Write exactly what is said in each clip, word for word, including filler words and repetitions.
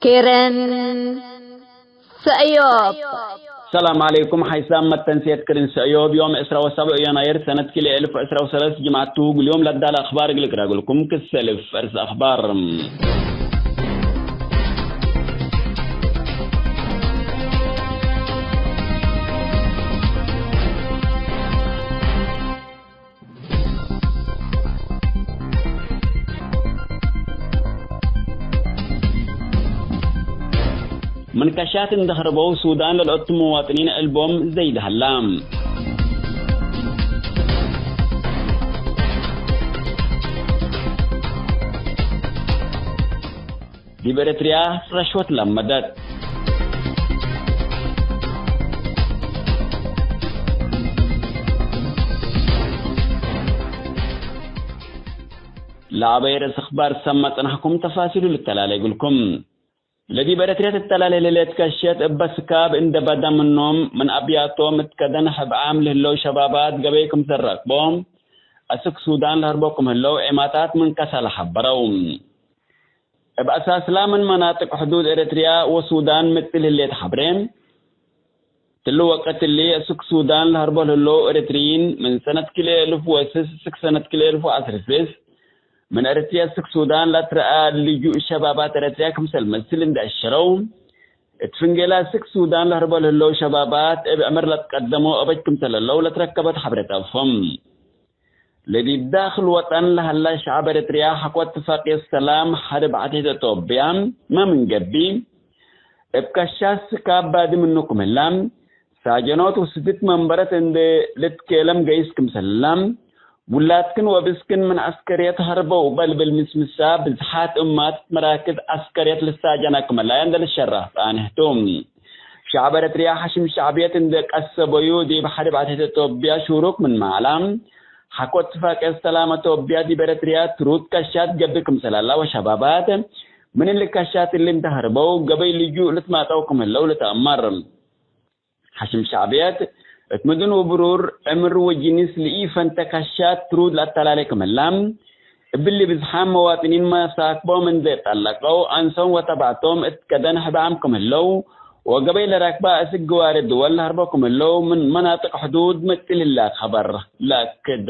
ክርን ሰእዮብ። ሰላም ዐለይኩም። ሐይሳም መተንሴት ክርን ሰእዮብ ዮም ዕስራ ወሰብዕ ዮናይር ሰነት ክልኤ እልፍ ዕስራ ወሰለስ ጅምዐት ቱ። ግልዮም ለዳለ አኽባር እግል እቅረግልኩም ክሰልፍ እርስ አኽባር። ምን ከሻት እንደ ሀርበው ሱዳን ለልአቱ መዋጥኒን ዕልቦም ዘይድ ሀላ። ዲብ ኤረትርያ ረሽወት ለመደት። ለአበይ ርእስ አኽባር ሰመ ጽናሕኩም ተፋሲሉ ልተላለ እግልኩም። ለዲብ ኤረትርያ ትተላለ ለሌት ከሸት እበ ስካብ እንደ በደ ምኖም ምን አብያቶም እት ከደን ሕብ ዓም ለህለው ሸባባት ገበይ ክምሰል ረክቦ፣ አስክ ሱዳን ለሀርቦ ክም ህለው ዔማታት ምን ከሰለ ሐበረው። እብ አሳስላ ምን መናጥቅ ሕዱድ ኤረትርያ ወሱዳን ምጥል ህሌት ሐብሬ። ትሉ ወቅት እሊ፣ እስክ ሱዳን ለሀርቦ ለህለው ኤረትርይን፣ ምን ሰነት ክልኤ እልፍ ወስስ እስክ ሰነት ክልኤ እልፍ ወዐስር ስስ፣ ምን ኤረትርያ እስክ ሱዳን ለትረአ ልጁእ ሸባባት ኤረትርያ ክምሰል መስል እንዴ አሸረው፣ እት ፍንጌላ እስክ ሱዳን ለሀርቦ ለህለው ሸባባት፣ እብ ዕምር ለትቀደሞ አበጅ ክምሰል ህለው ለትረከበት ሐብሬት አፎም። ለዲብ ዳክል ወጠን ለሀላ ሸዐብ ኤረትርያ ሐቆ እትፋቅየት ሰላም ሐርብ ዐቴት ኢትዮጵያ መ ምን ገብእ፣ እብ ከሻስ ካብ ባዲ ምኑ ክም ህላ፣ ሳጀኖት ወስድት መንበረት እንዴ ልትኬለም ገይስ ክምሰል ህላ፣ ውላድክን ወብስክን ምን ዐስከርየት ሀርበው በልብል ምስምሳ፣ ብዝሓት እማት መራክብ ዐስከርየት ልሳጀና ክም ህላየ እንዴ ልትሸረሕ ጻንሕ ቱ። ሸዐብ ኤረትርያ ሐሽም ሸዕብየት እንዴ ቀሰበዩ፣ ዲብ ሐርብ ዐቴት ኢትዮጵያ ሹሩክ ምን መዓላ፣ ሐቆ እትፋቅየት ሰላም ኢትዮጵያ ዲብ ኤረትርያ ትሩድ ከሻት ገብእ ክምሰል ሀላ ወሸባባት ምን እሊ ከሻት እሊ እንዴ ሀርበው ገበይ ልጁእ ልትማጠው ክም ህለው ልትአመር። ሐሽም ሸዕብየት እት ምድን ወብሩር፣ ዕምር ወጅንስ ለኢፈንተ ከሻት ትሩድ ለአተላሌ ክም ህላ፣ እብሊ ብዝሓም መዋጥኒን መሳክቦም እንዴ ጠለቀው፣ አንሶም ወተባዕቶም እት ከደን ሕባም ክም ህለው፣ ወገበይ ለረክበ እስክ ግዋሬ ድወል ለሀርቦ ክም ህለው፣ ምን መናጥቅ ሕዱድ መጽእ ህላ ከበር ለአክድ።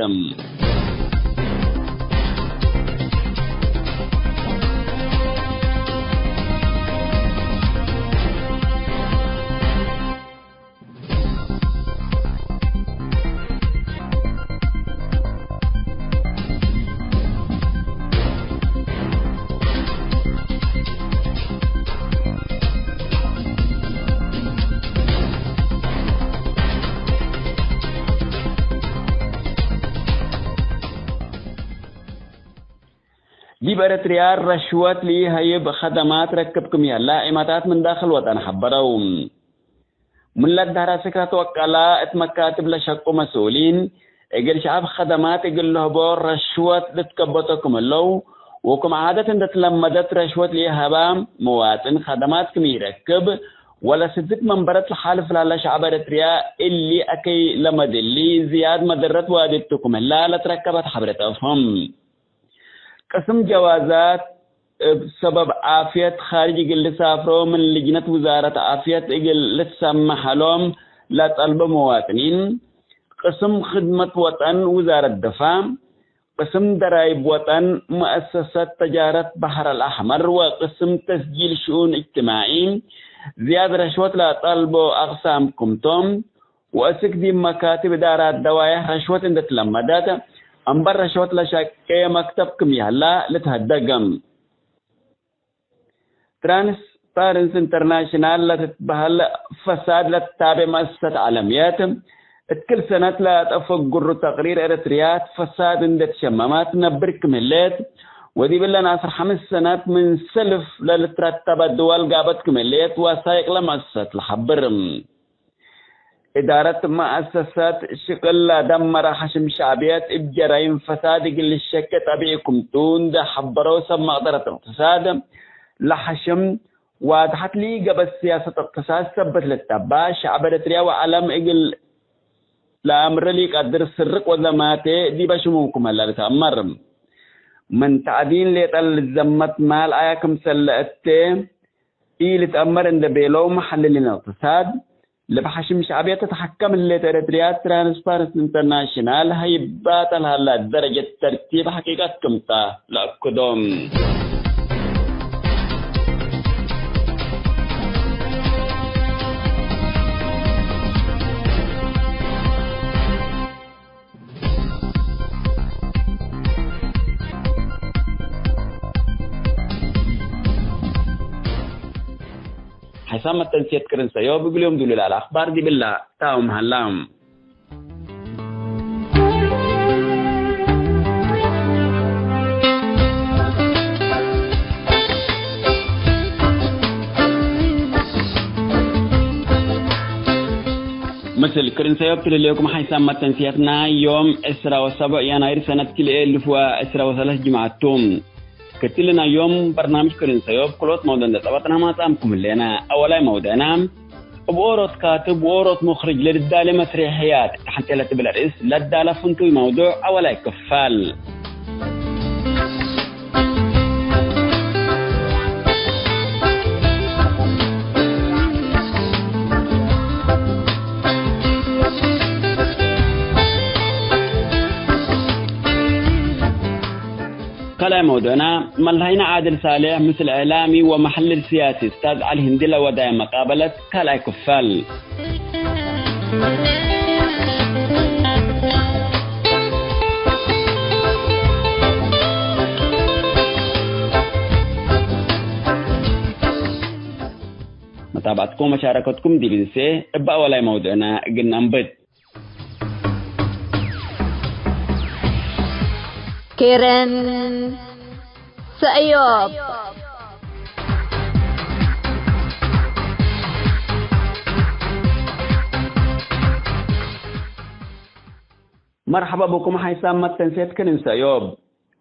ዲብ ኤረትርያ ረሽወት ለኢሀይብ ከደማት ረክብ ክም ይሀላ ዒማታት ምን ዳክል ወጠን ሐበረው። ምን ለዳህረ ስክረት ወቀላ እት መካትብ ለሸቁ መስኡሊን፣ እግል ሸዐብ ከደማት እግል ለህቦ ረሽወት ልትከበቶ ክም ህለው፣ ወክም ዓደት እንዴ ትለመደት ረሽወት ለኢሀባ መዋጥን ከደማት ክም ኢረክብ፣ ወለስድት መንበረት ለሓልፍ ለሀለ ሸዐብ ኤረትርያ እሊ አከይ ለመድሊ ዝያድ መደረት ዋዲቱ ክም ህላ ለትረከበት ሐብሬት አፍህም። ቅስም ጀዋዛት እብ ሰበብ ዓፍየት ካርጅ እግል ልሳፍሮ ምን ልጅነት ውዛረት ዓፍየት እግል ልትሰመሕ ሀሎም ለጠልቦ መዋጥኒን፣ ቅስም ክድመት ወጠን ውዛረት ድፋዕ፣ ቅስም ደራይብ ወጠን፣ መአሰሰት ተጃረት በሐር አልአሕመር ወቅስም ተስጂል ሽኡን እጅትማዒ ዝያድ ረሽወት ለጠልቦ አቅሳም ክምቶም፣ ወእስክ ዲብ መካትብ እዳራት ደዋየሕ ረሽወት እንዴ ትለመደት፣ አምበር ረሽወት ለሸቄ መክተብ ክም ይሀላ ልትሀደግ። ትራንስፓረንሲ ኢንተርናሽናል ለትትበሀል ፈሳድ ለትታቤ መአሰሰት ዐለምየት፣ እት ክል ሰነት ለአጠፈግሩ ተቅሪር ኤረትርያት ፈሳድ እንዴ ትሸመመት ነብር ክም ህሌት፣ ወዲብ እለን ዐስር ሐምስ ሰነት ምን ሰልፍ ለልትረተበ ድወል ጋበት ክም ህሌት ወሳይቅ ለመአሰሰት ለሐብር። እዳረት መአሰሰት ሽቅል ለደመረ ሐሽም ሸዕብየት እብ ጀራይም ፈሳድ እግል ልሸቄ ጠቢዒ ክምቱ እንዴ ሐበረው፣ ሰብ መቅደረት እቅትሳድ ለሐሽም ዋድሐት ለኢገብአት ስያሰት እቅትሳድ ሰበት ልትተበ፣ ሸዕብ ኤረትርያ ወዐለም እግል ለአምረ ለኢቀድር ስርቅ ወዘማቴ ዲበ ሽሙም ክም ህለ ልትአመር። ምን ተዕዲን ሌጠ ለልዘመት ማል አያ ክምሰል ለእቴ፣ ኢልትአመር እንደ ቤለው፣ መሐልሊን እቅትሳድ፣ ለብሐሽም ሸዕብየት ትትሐከም ህሌት ኤረትርያ ትራንስፓረንሲ ኢንተርናሽናል ሀይባተ ለሀላ ደረጀት ተርቲብ ሐቂቀት ክምተ ለአክዶም። ሐይሳም መተንስየት ክርን ሰእዮብ እግል ዮም ዱሉል አልአክባር ዲብላ ታውም ሀላ። ምስል ክርን ሰእዮብ ትልሌኩም ሐይሳም መተንስየትና ዮም ዕስራ ወሰብዕ የናይር ሰነት ክልኤ እልፍ ወዕስራ ወሰለስ ጅምዐት ቱ። ክትልና ዮም በርናምጅ ክርን ሰእዮብ ክሎት መውደ እንደ ጸበጥና ማጻምኩም ህሌና። አወላይ መውደዕና፣ እብ ኦሮት ካትብ ወኦሮት ሙክርጅ ለልዳሌ መስሬሕያት እት ሐንቴ ለትብል ርእስ ለዳለ ፍንቱይ መውዱዕ አወላይ ክፋል። ካልኣይ መውዱዕና፣ መልሀይነ ዓድል ሳሌሕ ምስል እዕላሚ ወመሐልል ስያሲ እስታዝ ዐሊ ህንዲ ለወዳየ መቃበለት ካልኣይ ክፋል። መታብዐትኩም ወመሻረከትኩም ዲብ እንሴ እበ አወላይ መውዱዕና እግል ነንብት። ኬረን ሰእዮብ። መርሐባ ብኩም ሐይሳም መተንሴት ክርን ሰእዮብ።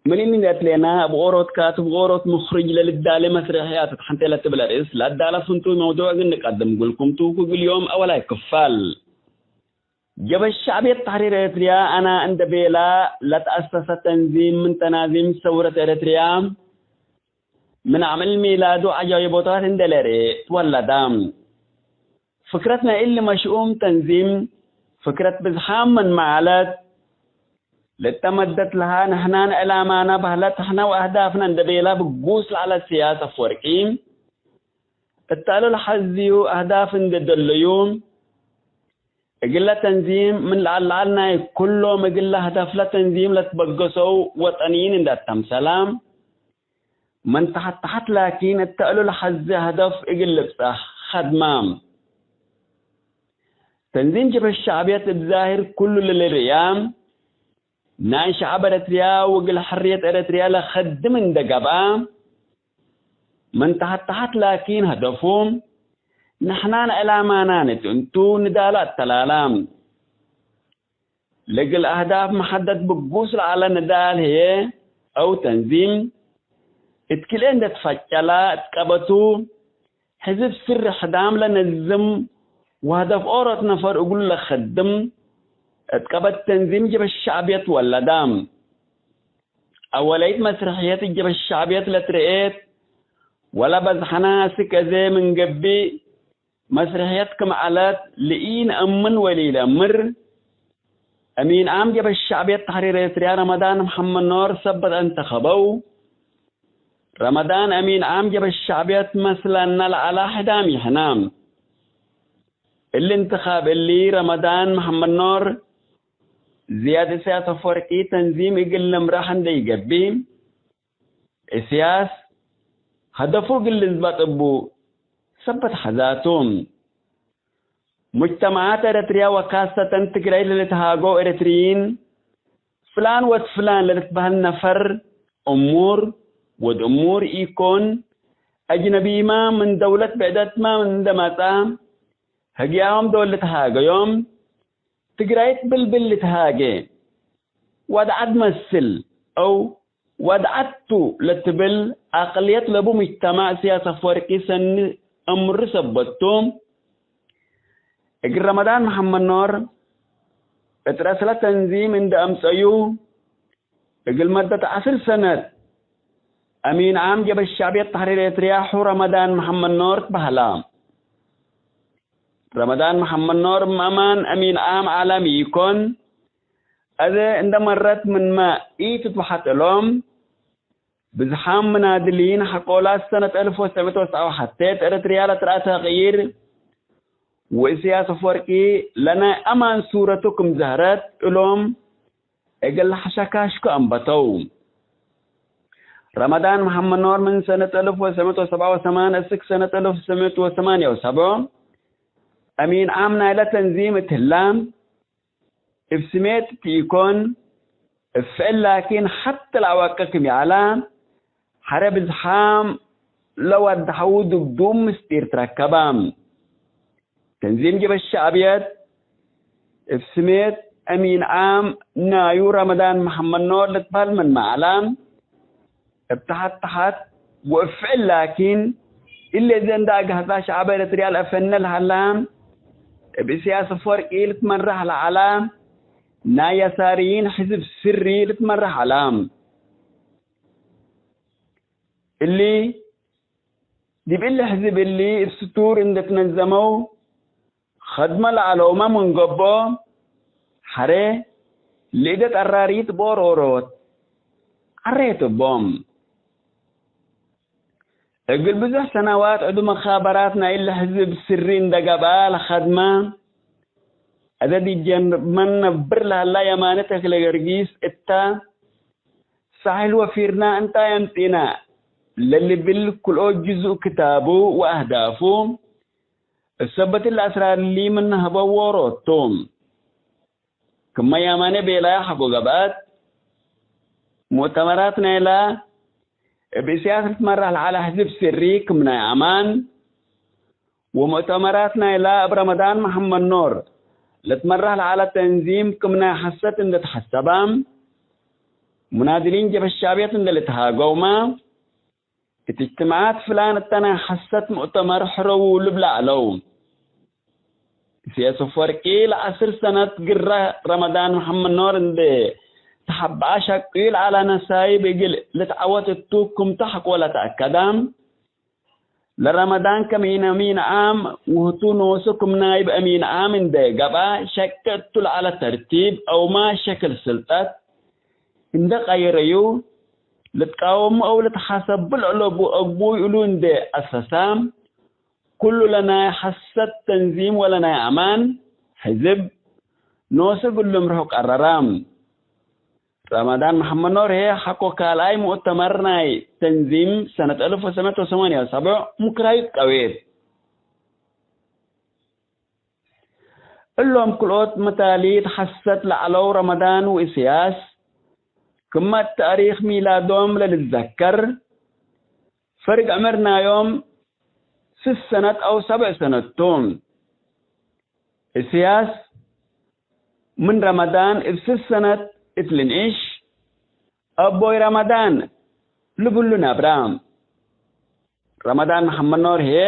ምን እንዴ እትሌና፣ እብ ኦሮት ካትብ ኦሮት ሙክርጅ ለልዳሌ መስረሕያት እት ሐንቴ ለትብል ርእስ ለአዳለ ፍንቱይ መውዱዕ እግል ንቀድም እግልኩም ቱ፣ ክግል ዮም አወላይ ክፋል። ጀበሽ ሸዕብየት ተሕሪር ኤረትርያ አና እንደ ቤላ ለተአሰሰ ተንዚም፣ ምን ተናዚም ሰውረት ኤረትርያ ምን አምዕል ሚላዱ ዐጃይቦታት እንደ ለርኤ ትወለዳ። ፍክረት ናይ እሊ መሽኡም ተንዚም፣ ፍክረት ብዝሓም ምን መዓለት፣ ለተመደት ለሃ ንሕናን ዕላማና በህለት፣ ሕነ ወአህዳፍነ እንደ ቤላ ብጉስ ለዐለ ስያስ አፍወርቂ፣ እተ እሉ ለሐዝዩ አህዳፍ እንዴ ደለዩ፣ እግለ ተንዚም ምን ለዐል ለዐል ናይ ኩሎም እግለ ህደፍ ለተንዚም ለትበገሰው ወጠንይን እንዴ አተምሰላ፣ ምን ተሐት ተሐት ላኪን እተ እሉ ለሐዜ ህደፍ እግል ልብጸሕ ኸድማ። ተንዚም ጀብህት ሸዕብየት እብ ዛሂር ኩሉ ለልርእያ፣ ናይ ሸዐብ ኤረትርያ ወእግል ሕርየት ኤረትርያ ለከድም እንዴ ገብአ፣ ምን ተሐት ተሐት ላኪን፣ ሀደፉ፣ ንሕናን ዕላማናን እት እንቱ ንዳለ አተላላ። ለእግል አህዳፍ መሐደት ብጉስ ለዐለ ንዳል ህዬ፣ አው ተንዚም፣ እት ክልኤ እንዴ ትፈጨላ እት ቀበቱ፣ ሕዝብ ስር ሕዳም ለነዝም ወሀደፍ ኦሮት ነፈር እግሉ ለከድም፣ እት ቀበት ተንዚም ጀበሽ ሸዕብየት ወለዳ። አወለይት መስረሕየት ጀበሽ ሸዕብየት ለትረኤት፣ ወለበዝሐነ አስክ አዜ ምን ገብእ፣ መስረሕየት ክም ዐለት ለኢነአምን ወለኢለአምር፣ አሚን ዓም ጀበሽ ሸዕብየት ተሕሪር ኤረትርያ ረመዳን መሐመድ ኖር ሰበት አንተኸበው። ረመዳን አሚን ዓም ጀበሽ ሸዕብየት መስለነ ለዐለ ሕዳም ይሕና። እሊ እንትኻብ እሊ፣ ረመዳን መሐመድ ኖር፣ ዝያድ እስያስ አፈወርቂ ተንዚም እግል ልምራሕ እንዴ ኢገብእ፣ እስያስ ሀደፉ እግል ልዝበጥ እቡ ሰበት ሐዛቱ። ሙጅተመዓት ኤረትርያ ወካሰተን ትግራይት ለልትሃገው ኤረትርይን፣ ፍላን ወድ ፍላን ለልትበህል ነፈር እሙር ወድ እሙር ኢኮን፣ አጅነቢማ ምን ደውለት ብዕደትማ ምን እንዴ መጽአ፣ ህግያሆም ዶል ልትሃገዮም፣ ትግራይት ብልብል ልትሃጌ፣ ወድዓት መስል አው ወድዓት ቱ ለትብል አቅልየት ለቡ ሙጅተማዕ እስያስ አፈወርቂ ሰኒ እምሩ ሰበት ቱ። እግል ረመዳን መሐመድ ኖር እት ረስለ ተንዚም እንዴ አምጸዩ፣ እግል መደት ዐስር ሰነት አሚን ዓም ጀበ ሸዕብየት ተሕሪር ኤርትርያ ሑ ረመዳን መሐመድ ኖር ትበህላ። ረመዳን መሐመድ ኖር እም አማን አሚን ዓም ዐለ ሚ ኢኮን፣ አዜ እንደ መረት ምንመ ኢትትወሐጥ እሎም፣ ብዝሓም ምናድሊን ሐቆላት ሰነት አልፍ ወትሰዕ ምእት ወትስዓ ወሐቴት ኤረትርያ ለትረአ ተቅይር፣ ወእስያስ አፈወርቂ ለናይ አማን ሱረቱ ክም ዘህረት እሎም እግል ሐሸካሽኩ አንበተው። ረመዳን መሐመድ ኖር ምን ሰነት አልፍ ወትሰዕ ምእት ወሰብዓ ወሰማንያ እስክ ሰነት አልፍ ወትሰዕ ምእት ወሰማንያ ወሰብዕ አሚን ዓም ናይለ ተንዚም እት ህላ፣ እብ ስሜት ቲ ኢኮን፣ እብ ፍዕል ላኪን ሐተ ለአወቀ ክም ይዐላ፣ ሐረ ብዝሓም ለወድሐዉ ድብዱብ ምስጢር ትረከበ። ተንዚም ጀበ ሸዕብየት፣ እብ ስሜት አሚን ዓም ናዩ ረመዳን መሐመድ ኖር ልትበህል ምንመ ዐላ፣ እብ ተሐት ተሐት ወእብ ፍዕል ላኪን፣ እሊ እዘ እንደ አግሀጻ ሸዐብ ኤረትርያ ለአፈነ ለሀላ፣ እብ እስያስ አፈወርቂ ልትመራሕ ለዐላ፣ ናይ የሳርይን ሕዝብ ስሪ ልትመራሕ ዐላ። እሊ፣ ዲብ እሊ ሕዝብ እሊ እብ ስቱር እንደ ትነዘመው፣ ኸድመ ለዐለውመ ምን ገብኦ፣ ሐሬ፣ ለእደ ጠራሪት ቦሮሮት ዐሬት እቦም። እግል ብዙሕ ሰናዋት ዕዱ መኻበራት ናይ እሊ ሕዝብ ስሪ እንደ ገብአ ለኸድመ፣ አዜ ዲብ ጀርመን ነብር ለሀላ የማነ ተክለ ገርጊስ እተ፣ ሳሕል ወፊርና እንታይ አምጽእና ለልብል ክልኦ ጅዙእ ክታቡ ወአህዳፉ፣ እብ ሰበት እሊ አስራር እሊ ምን ሀበው ዎሮት ቱ። ክመ ያማኔ ቤላያ ሐቆ ገብአት፣ ሙእተመራት ናይላ እብ እስያስ ልትመራሕ ለዐለ ሕዝብ ስሪ ክም ናይ አማን፣ ወሙእተመራት ናይላ እብ ረመዳን መሐመድ ኖር ልትመራሕ ለዐለ ተንዚም ክም ናይ ሐሰት እንዴ ተሐሰባ፣ ሙናድሊን ጀበ ሻብየት እንዴ ልትሃገውመ፣ እት እጅትማዓት ፍላን እተ ናይ ሐሰት ሙእተመር ሕረዉ ልብለ ዐለው። ኢሰያስ አፈወርቂ ለዐስር ሰነት ግረ ረመዳን መሐመድ ኖር እንዴ ተሐበዐ ሸቅዩ ለዐለ ነሳይብ እግል ልትዐወት እቱ ክምቱ ሐቆ ለተአከደ። ለረመዳን ከም ኢነ አሚን ዓም ወህቱ ኖሱ ክም ናይብ አሚን ዓም እንዴ ገብአ ሸቄ እቱ ለዐለ ተርቲብ አውመ ሸክል ስልጠት እንዴ ቀየረዩ፣ ልትቃወሙ አው ልትሐሰቡ ለአለቡ አግቡይ እሉ እንዴ አሰሳ፣ ኩሉ ለናይ ሐሰት ተንዚም ወለናይ አማን ሕዝብ ኖሱ እግል ልምርሑ ቀረረ። ረመዳን መሐመድ ኖር ህዬ ሐቆ ካልኣይ ሙእተመር ናይ ተንዚም ሰነት አልፍ ወትሰዕ ምእት ወሰማንያ ወሰብዕ ሙክራዩ ትቀዌት። እሎም ክልኦት መታሊት ሐሰት ለዐለው ረመዳን ወእስያስ፣ ክመ እት ተእሪክ ሚላዶም ለልትዘከር፣ ፈርግ ዕምር ናዮም ስስ ሰነት አው ሰብዕ ሰነት ቱ። እስያስ ምን ረመዳን እብ ስስ ሰነት እት ልንእሽ፣ አቦይ ረመዳን ልብሉ ነብረ። ረመዳን መሐመድ ኖር ህዬ፣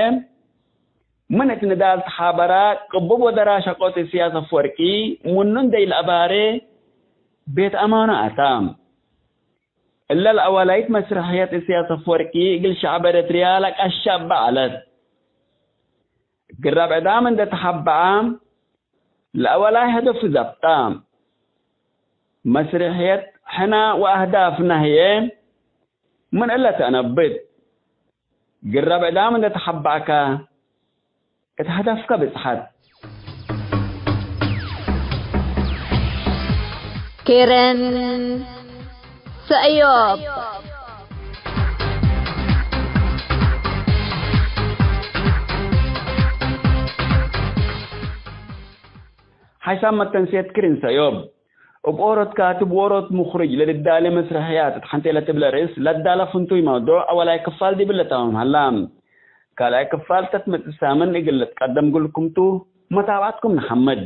ምን እት ንዳል ተሓበረ፣ ቅቡብ ወደራ ሸቆት እስያስ አፈወርቂ፣ ምኑ እንዴ ኢለአባሬ፣ ቤት አማኑ አተ። እለ ለአወላይት መስረሕየት እስያስ አፈወርቂ እግል ሸዐብ ኤረትርያ ለቀሸበ ዐለት። እግል ረብዕ ዳም እንዴ ተሐበዐ፣ ለአወላይ ሀደፉ ዘብጠ። መስረሕየት ሕነ ወአህዳፍነ ህዬ ምን እለ ተአነብት። እግል ረብዕ ዳም እንዴ ተሐበዕከ፣ እት ሀደፍከ ብጽሐት። ኬረን ሰእዮብ። ሓይሳም መተንሴት ክርን ሰእዮብ። እብ ኦሮት ካትብ ወኦሮት ሙክርጅ ለልዳሌ መስረሕያት እት ሐንቴ ለትብለ ርእስ ለዳለ ፍንቱይ መውዱዕ አወላይ ክፋል ዲብለ ተማም ሀላ። ካልኣይ ክፋል ተትመጽእ ሳምን እግል ልትቀደም እግልኩም ቱ። መታብዐትኩም ነሐምድ።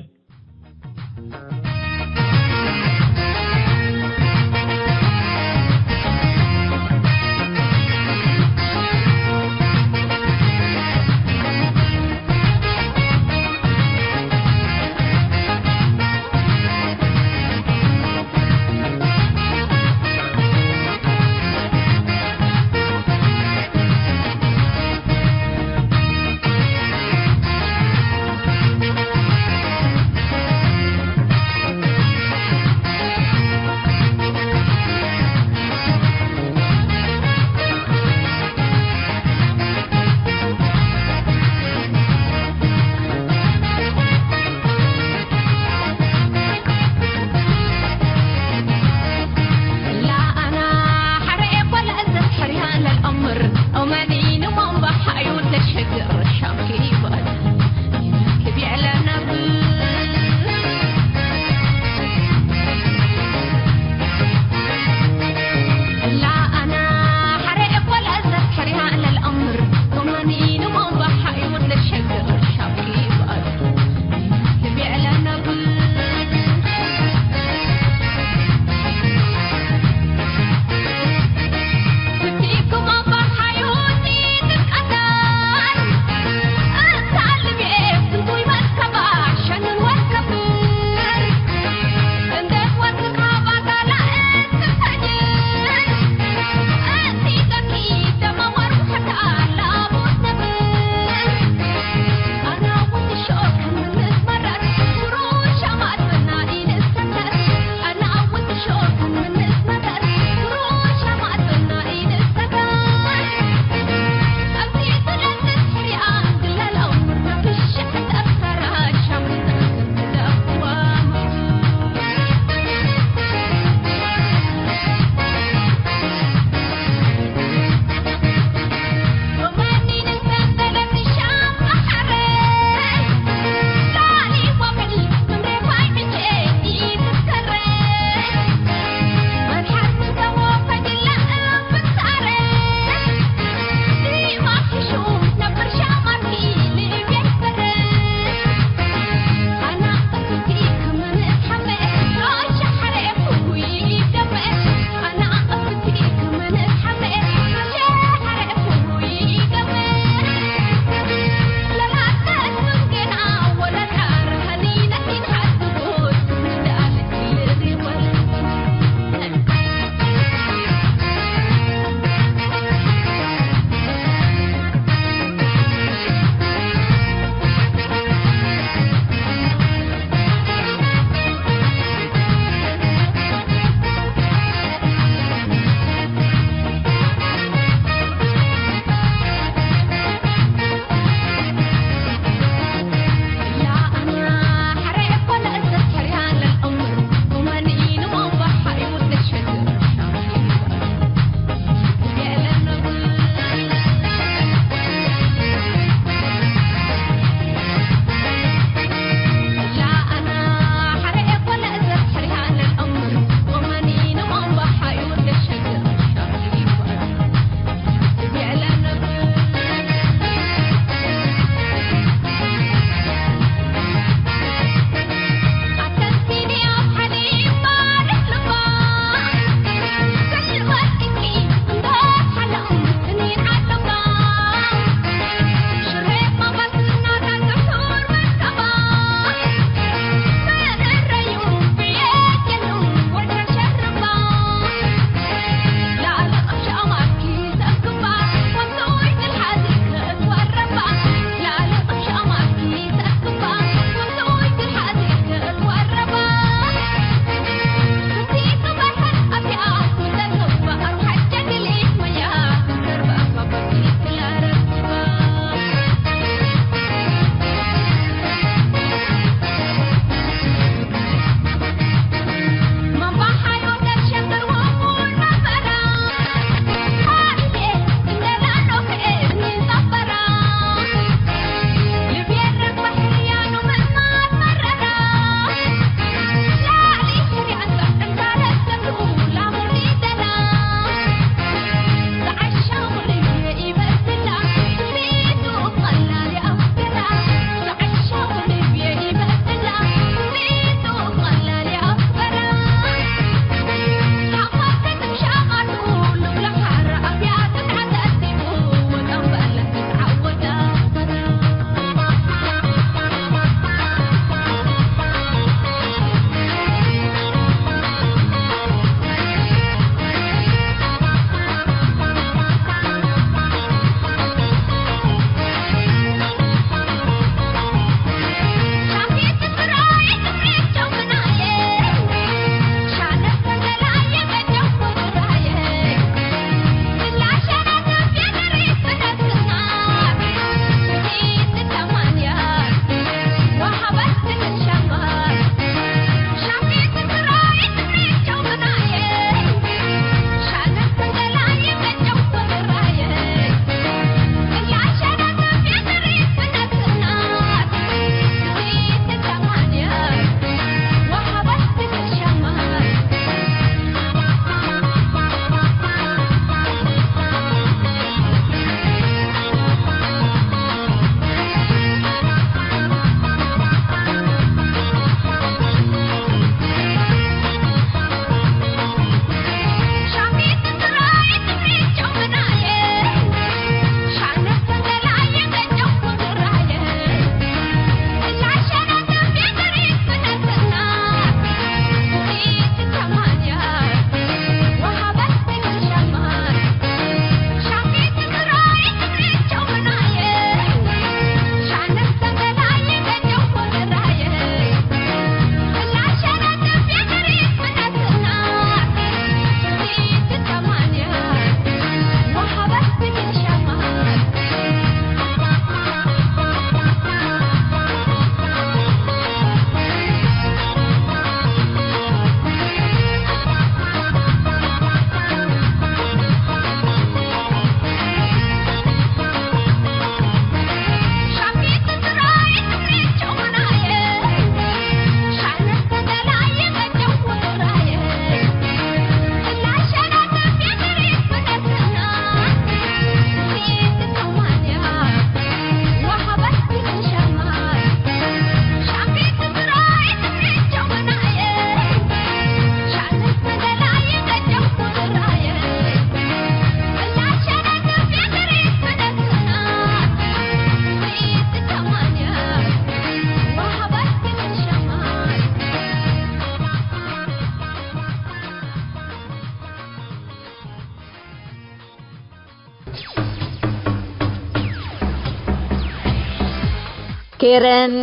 ኬረን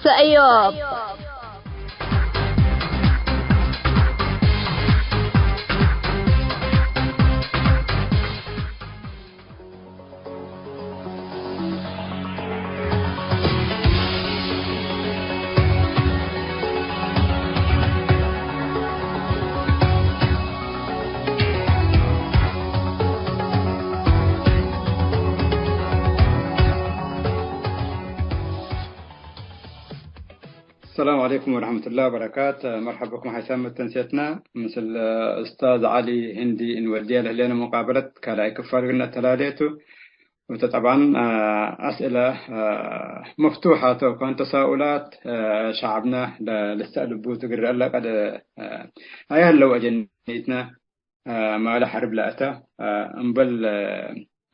ሰእዮብ። السلام عليكم ورحمة الله وبركاته. مرحبا بكم حسام التنسيتنا مثل أستاذ علي هندي إن ودي له لنا مقابلة كلا كفار قلنا تلاليته. وطبعا آه، أسئلة آه، مفتوحة تو كان تساؤلات آه، شعبنا ل- لسه لبوت قر الله قد آه، هاي هلو أجنيتنا آه، ማለ ሐርብ ለአተ፣ አ፣ እምበል፣ አ፣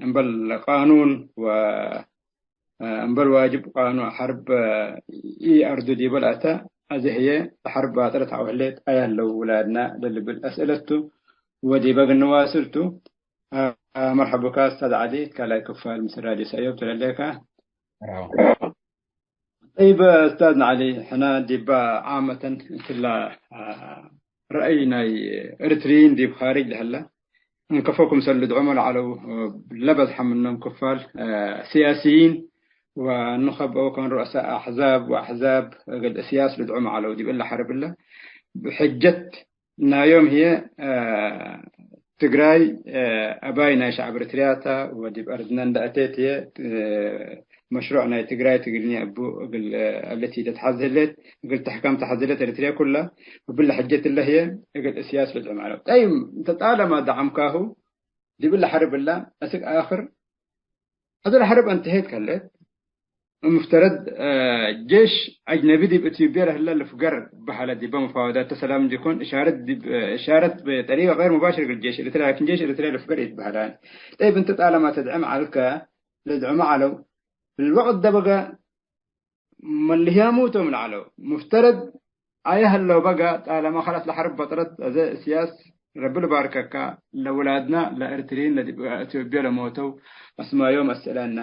እምበል ቃኑን ወ፣ አ፣ እምበል ዋጅብ ቃኑን ሐርብ፣ አ፣ ኢአርዱ ዲበ ለአተ፣ አዜ ህዬ ለሐርብ ባጥረት አው ህሌት አየ ህለው ውላድና ለልብል አስእለት ቱ፣ ወዲበ እግል ንዋስል ቱ። አ፣ መርሐቡካ እስታዝ ዐሊ፣ እት ካልኣይ ክፋል ምስል ራድዮ ሰእዮብ ተለሌከ። መርሐባ። ጠይብ፣ እስታዝና ዐሊ፣ ሕነ ዲበ ዓመተን እትለ፣ አ፣ ረአይ ናይ ኤሪትሪይን ዲብ ካርጅ ለሀለ፣ እንከፎ ክምሰል ልድዑመ ለዐለው፣ ለበዝሐ ምኖም ክፋል፣ አ፣ ስያስይን ወንኸብ አው ከን ሩአሳእ አሕዛብ ወአሕዛብ እግል ስያስ ልድዑመ ዐለው። ዲብ እለ ሐርብ እለ፣ ብሕጀት ናዮም ህዬ፣ አ፣ ትግራይ፣ አ፣ አባይ ናይ ሸዐብ ኤሪትርያ ተ፣ ወዲብ አርድነ እንደ አቴት ህዬ፣ አ፣ መሽሩዕ ናይ ትግራይ ትግርኛ እቡ እግል፣ አ፣ አለቲ ተትሐዝ ህሌት፣ እግል ተሕከም ተሐዝ ህሌት ኤሪትርያ ኩለ፣ ወብለ ሕጀት እለ ህዬ እግል እስያስ ልድዑም ዐለው። ጠይም፣ እንተ ጣለማ ደዓምካሁ፣ ዲብ እለ ሐርብ እለ፣ አስክ አክር፣ ሐዘ ለሐርብ አንተሄት ከለት፣ ሙፍተረድ፣ አ፣ ጄሽ አጅነቢ ዲብ ኢትዮጵያ ለህለ ልፍገር በሀለ፣ ዲበ መፋወዳት ሰላም እንዲኮን እሻረት ዲብ፣ አ፣ እሻረት ብጠሪቀ ገይር ሙባሽር እግል ጄሽ ኤሪትርያ፣ ላኪን ጄሽ ኤሪትርያ ልፍገር ኢትበሀላን። ጠይብ፣ እንተ ጣለማ ተድዕም ዐልከ፣ ለድዕመ ዐለው፣ ለልወቅት ደበገ መልህያሙ ቶም ለዐለው። ሙፍተረድ አየ ህለው በገ፣ ጣለማ ከላስ ለሐርብ በጥረት፣ አዜ እስያስ ረቢ ልባርከካ፣ ለውላድና ለኤሪትሪይን ለዲብ ኢትዮጵያ ለሞተው አስማዮም አስእለነ።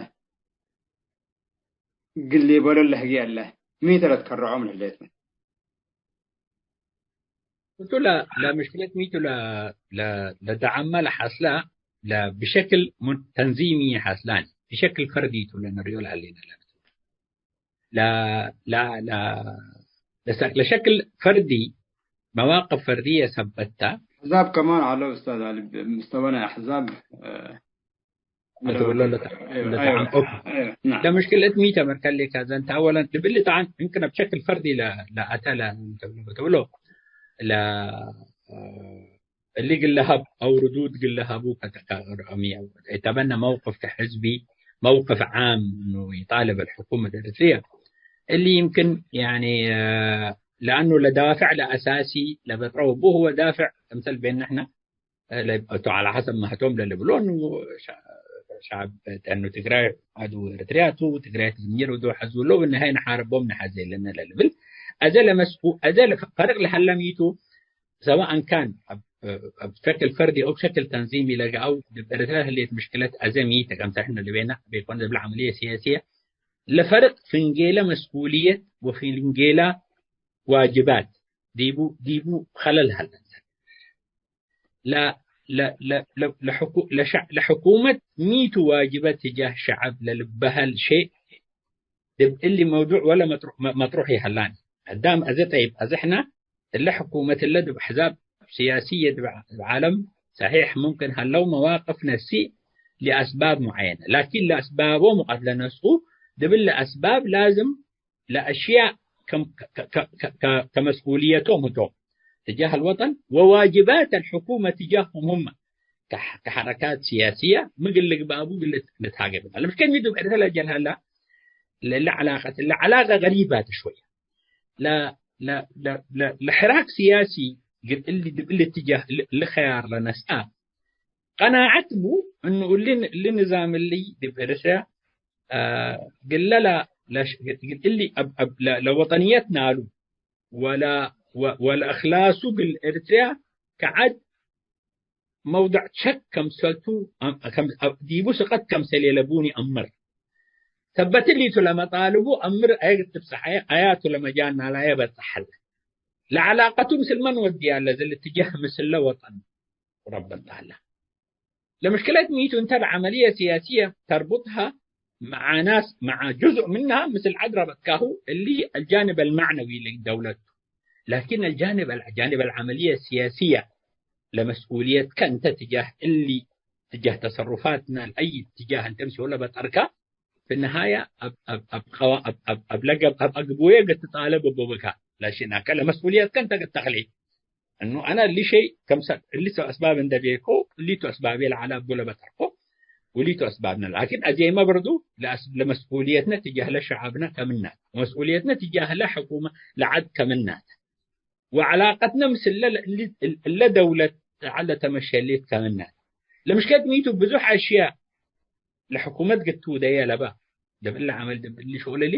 እግል ሊበሎ ለህግየ እለ፣ ሚ ተ ለትከረዖም ለህሌት ምን? እቱ ለ-፣ ለምሽክለት ሚቱ ለ-፣ ለ-፣ ለደዓመ ለሐስላ ለ-፣ ብሸክል ሙን-፣ ተንዚሚ ሐስላኒ፣ ብሸክል ፈርዲ ቱ ለነርዮ ለሀሌነ ለ-፣ ለ-፣ ለ-፣ ለ-፣ ለሰ-፣ ለሸክል ፈርዲ መዋቅፍ ፈርድየ ሰበት ተ። አሕዛብ ከማን ዐለው ኡስታዝ አሊ፣ ምስተወ ናይ አሕዛብ፣ እ፣ አትብሎ ለተ-፣ አይወ፣ ለተዓም-፣ አይወ፣ ኦኬ። አይወ፣ ናም። ለምሽክለት ሚ ተመርከሌከ ዘንተ አወለን ልብል ጠዓን እምክነ ብሸክል ፈርዲ ለ-፣ ለአተ ለ-፣ ተብሎ፣ ተብሎ ለ-፣ እሊ ግለ ሀብ አው ርዱድ ግለ ሀቡ ከተ-፣ ከ-፣ እተበነ መውቅፍ ከሕዝቢ መውቅፍ ዓም እኑ ይጣልብ الحكومة الإريترية። እሊ يمكن يعني ለአኑ ለዳፍዕ ለአሳሲ ለበጥረው ቡ هو دافع ክምሰል ቤን ንሕነ እቱ ዐለ ሐሰብ ማህቶም ለልብሎ እኑ ሸ-፣ ሸዐብ እኑ ትግራይ ዐዱ ኤሪትርያ ቱ፣ ትግራይ ትግርኛ ርዱ ሐዙ ለው፣ እነ ሀይ ነሓርቦም ነሐዜ ለነ ለልብል። አዜ ለመስኩ፣ አዜ ለፈርቅ ለሀለ ሚቱ፣ ሰዋእን ካን እብ፣ እብ ሸክል ፈርዲ አው ሸክል ተንዚሚ ለገአው፣ ዲብ ኤሪትርያ ህሌት ምሽክለት አዜ ሚተ፣ ከምሰል ሕነ ልቤና ቤኮን እብለ ዐመልየ ሲያስየ ለፈርቅ ፍንጌለ መስኡልየት ወፍንጌለ ዋጅባት ዲቡ፣ ዲቡ ኸለል ሀለ። ለ-፣ ለ-፣ ለ-፣ ለ-፣ ለሕኩ-፣ ለሸ-፣ ለሕኩመት ሚቱ ዋጅበ ትጃህ ሸዐብ ለልበሀል ሼእ ዲብ እሊ መውዱዕ ወለ መጥሩ-፣ መ-፣ መጥሩሕ ይሀላኒ። አዳም አዜ ጠይብ፣ አዜ ሕነ እለ ሕኩመት እለ ዲብ አሕዛብ ስያስየ ዲብ ዓ-፣ ዲብ ዓለም ሰሒሕ ሙምክን ሀለው መዋቅፍ ነስእ ለአስባብ ሙዓየነ፣ ላኪን ለአስባቦም ቀድ ለነስኡ ዲብ እለ አስባብ ላዝም ለአሽያእ ከም፣ ከ-፣ ከ-፣ ከ-፣ ከ-፣ ከመስኡልየቶም ህቶም ትጃህ አልወጠን ወዋጅባት አልሕኩመ ትጃህሁም ሁመ ከሐ-፣ ከሐረካት ስያስየ ምግል ልግባቡ እግል ልትሃገ ብና። ለምሽከል ሚ ዲብ ኤረትርያ ለጀል ሀላ ለእለ ዐላቀት፣ እለ ዐላቀ ገሪባተ ሽወየ። ለ-፣ ለ-፣ ለ-፣ ለ-፣ ለሕራክ ስያሲ እግል እሊ ዲብ እሊ ትጃህ እሊ፣ እሊ ኸያር ለነስአ ቀናዐት ቡ እኑ እሊ፣ እሊ ንዛም እሊ ዲብ ኤረትርያ፣ አ፣ ግለ ለ-፣ ለሽ-፣ እሊ አብ-፣ አብ-፣ ለ-፣ ለወጠንየት ናሉ ወለ-፣ ወ-፣ ወለእክላሱ እግል ኤረትርያ ከዐድ መውደዕ ሸክ ከምሰልቱ፣ አም-፣ ከም-፣ አብ-፣ ዲቡ ስቀት ከምሰል የለቡኒ አምር። ሰበት እሊቱ ለመጣልቡ አምር አየ ትብጸሐየ አያቱ ለመጃል ናላየ በጽሐለ። ለዐላቀቱ ምስል መን ወድያለ? እሊ እትጃህ ምስለ ወጠን ወረበት ዐለ። ለምሽክለት ሚቱ እንተ ለዐመልየ ሲያስየ ተርቡጥሃ መዓ ናስ፣ መዓ ጁዝእ ምንሃ ምስል ዐድ ረበጥካሁ፣ እሊ አልጃንብ አልመዕነዊ ለደውለት ቱ። ላኪን አልጃንብ አል-፣ ጃንብ አልዐመልየ ሲያስየ ለመስኡልየትከ እንተ ትጃህ እሊ፣ ትጃህ ተሰሩፋትና ለአይ ትጃህ እንተ ምስሎ ለበጠርካ፣ ፊ ነሃየ አብ፣ አብ፣ አብ ቀዋ-፣ አብ፣ አብ፣ አብ ለገብ-፣ አብ አግቡየ እግል ትጣለብ እቡ ብካ። ላሽናከ ለመስኡልየትከ እንተ እግል ተክሌ። እኑ አነ እሊ ሸይ ከምሰል፣ እሊቱ አስባብ እንደ ቤኮ፣ እሊቱ አስባቤ ለዐለ እቡ ለበጠርኮ፣ ወሊቱ አስባብነ። ላኪን አዜመ በርዱ ለአስ-፣ ለመስኡልየትነ ትጃህ ለሸዐብነ ከምናት፣ መስኡልየትነ ትጃህ ለሕኩመ ለዐድ ከምናት፣ ወዐላቀትነ ምስለ እለ፣ እለ ደውለት ዐለ ተመሸሌት ከምናት። ለምሽከት ሚቱ ብዙሕ አሽያእ ለሕኩመት ግድ ትውደየ ለበ። ደብ እለ ዐመል፣ ደብ እሊ ሸቅል እሊ፣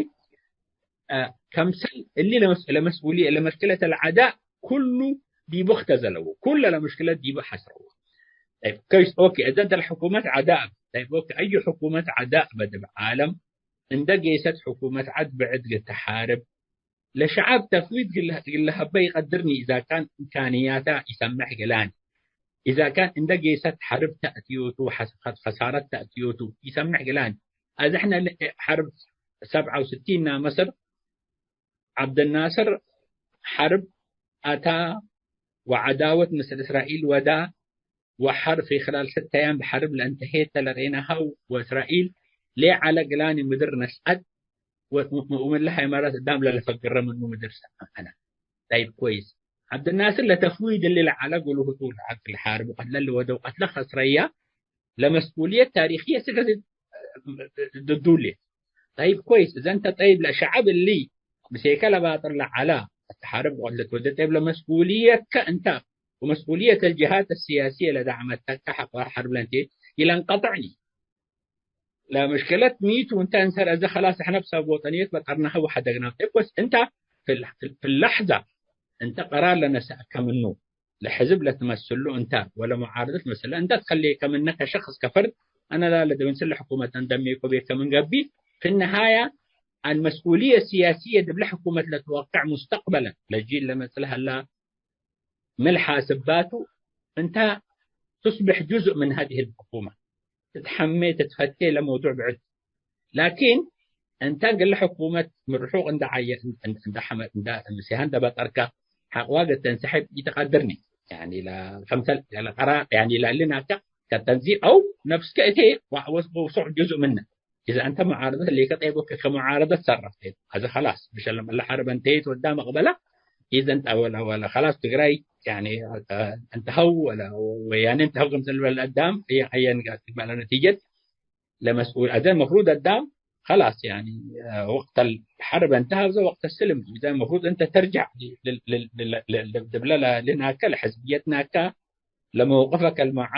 አ፣ ከምሰል እሊ ለመስ-፣ ለመስኡልየ፣ ለመሽክለት አልዐዳእ ኩሉ ዲቡ እክተዘለዎ፣ ኩለ ለመሽክለት ዲቡ ሐስረዎ። ጠይብ፣ ከይስ፣ ኦኬ፣ እዘ እንተ ለሕኩመት ዐዳእ፣ ጠይብ፣ ኦኬ፣ አዩ ሕኩመት ዐዳእ በ ዲብ ዓለም እንደ ጌሰት ሕኩመት ዐድ ብዕድ ግድ ተሓርብ፣ ለሸዐብ ተፍዊድ ግለ-፣ ግለ ሀበ ይቀድርኒ፣ ኢዛ ካን እምካንያታ ኢሰምሕ ግላኒ። ኢዛ ካን እንደ ጌሰት ሐርብ ተእትዮቱ፣ ሐስ-፣ ኸሳረት ተእትዮቱ ኢሰምሕ ግላኒ። አዜ ሕነ ለ-፣ ሐርብ ሰብዓ ወስቲን ናመስር፣ ዐብደናስር ሐርብ አታ ወዐዳወት ምስል እስራኤል ወዳ፣ ወሐር ፊ ክላል ሰተ አያም ሐርብ ለእንተሄተ ለሬናሃው ወእስራኤል ሌ ዐለ ግላኒ ምድር ነስአት ወ-፣ ወ-፣ ወምን ለሀ ኢማራት እዳም ለለፈግረ ምኑ ምድር ሰአነ። ጠይብ ኮይስ። ዐብደናስር ለተፍዊድ እሊ ለዐለ እግሉ ህቱ ለዐቅል ሐርብ ወቀትለ ለወደው ቀትለ ከስረያ ለመስኡልየት ታሪክየ ስከ ድዱ ሌ። ጠይብ ኮይስ። እዘ እንተ ጠይብ ለሸዐብ እሊ ምሴከ ለባጥር ለዐላ እት ሐርብ ወቀትለ ትወዴ ጠይብ ለመስኡልየትከ እንተ ወመስኡልየት አልጅሃት አስያስየ ለዳዕመተከ ሐቆ ሐርብ ለእንቴ ኢለንቀጥዕኒ። ለምሽክለት ሚቱ እንተ እንሰር፣ እዘ ኸላስ እሕነ ብሰብ ወጠንየት በጠርናሀ ወሐደግናሁ። ጠይብ፣ በስ እንተ ፊ ል-፣ ፊ ል-፣ ፊ ለሕዘ እንተ ቀራር ለነሰአከ ምኑ፣ ለሕዝብ ለትመስሉ እንተ ወለሙዓረደት ትመስለ እንተ ትከሌከ ምነ ከሸክስ ከፈርድ፣ አነ ላለ ዲብ ምስል ለሕኩመት አንደሜኮ ቤከ ምን ገብእ፣ ፊ ነሃየ አልመስኡልየ ሲያስየ ዲብለ ሕኩመት ለትወቅዕ ሙስተቅበለን ለጂል ለመጽእ ለሀላ ምን ለሓስባቱ፣ እንተ ቱስብሕ ጁዝእ ምን ሀዚህ ልሕኩመ። ትትሐሜ ትትፈቴ ለመውዱዕ ብዕድ። ላኪን እንተ እግለ ሕኩመት ምን ርሑቅ እንደ ዐየ-፣ እንደ ሐመ-፣ እንደ ምስያህ እንደ በጠርከ ሐቅዋ እግል ተንሰሕብ ኢተቀድርኒ። ያኒ ለከምሰል ለቀራር ያኒ ለእሊ ናከ ከተንዚቅ አው ነፍስከ እቴ ወ-፣ ወ-፣ ወውሱዕ ጁዝእ ምነ። ኢዛ እንተ ሙዓረደት ሌከ ጠይብ ወከ ከሙዓረደት ሰረፍ። አዜ ኸላስ ብሸለም እለ ሐርብ እንተየት ወዳ መቅበላ። ኢዘ እንተ ወለ፣ ወለ ኸላስ ትግራይ ያኒ፣ አ፣ እንተሀው ወለ ወያኔ እንተሀው ክምሰል በለ አዳም አየ-፣ አየን ጋር ትግባለ ነቲጀት ለመስኡል አዘ መፍሩድ አዳም ኸላስ ያኒ፣ አ፣ ወቅት አልሐርብ እንተሀ አብዘ ወቅት አልስልም ኢዘ መፍሩድ እንተ ተርጃዕ ል-፣ ል-፣ ል-፣ ል-፣ ል-፣ ል-፣ ድብለ ለ-፣ ልናከ ለሕዝብየት ናካ ለመውቅፈ ከልመዓ-፣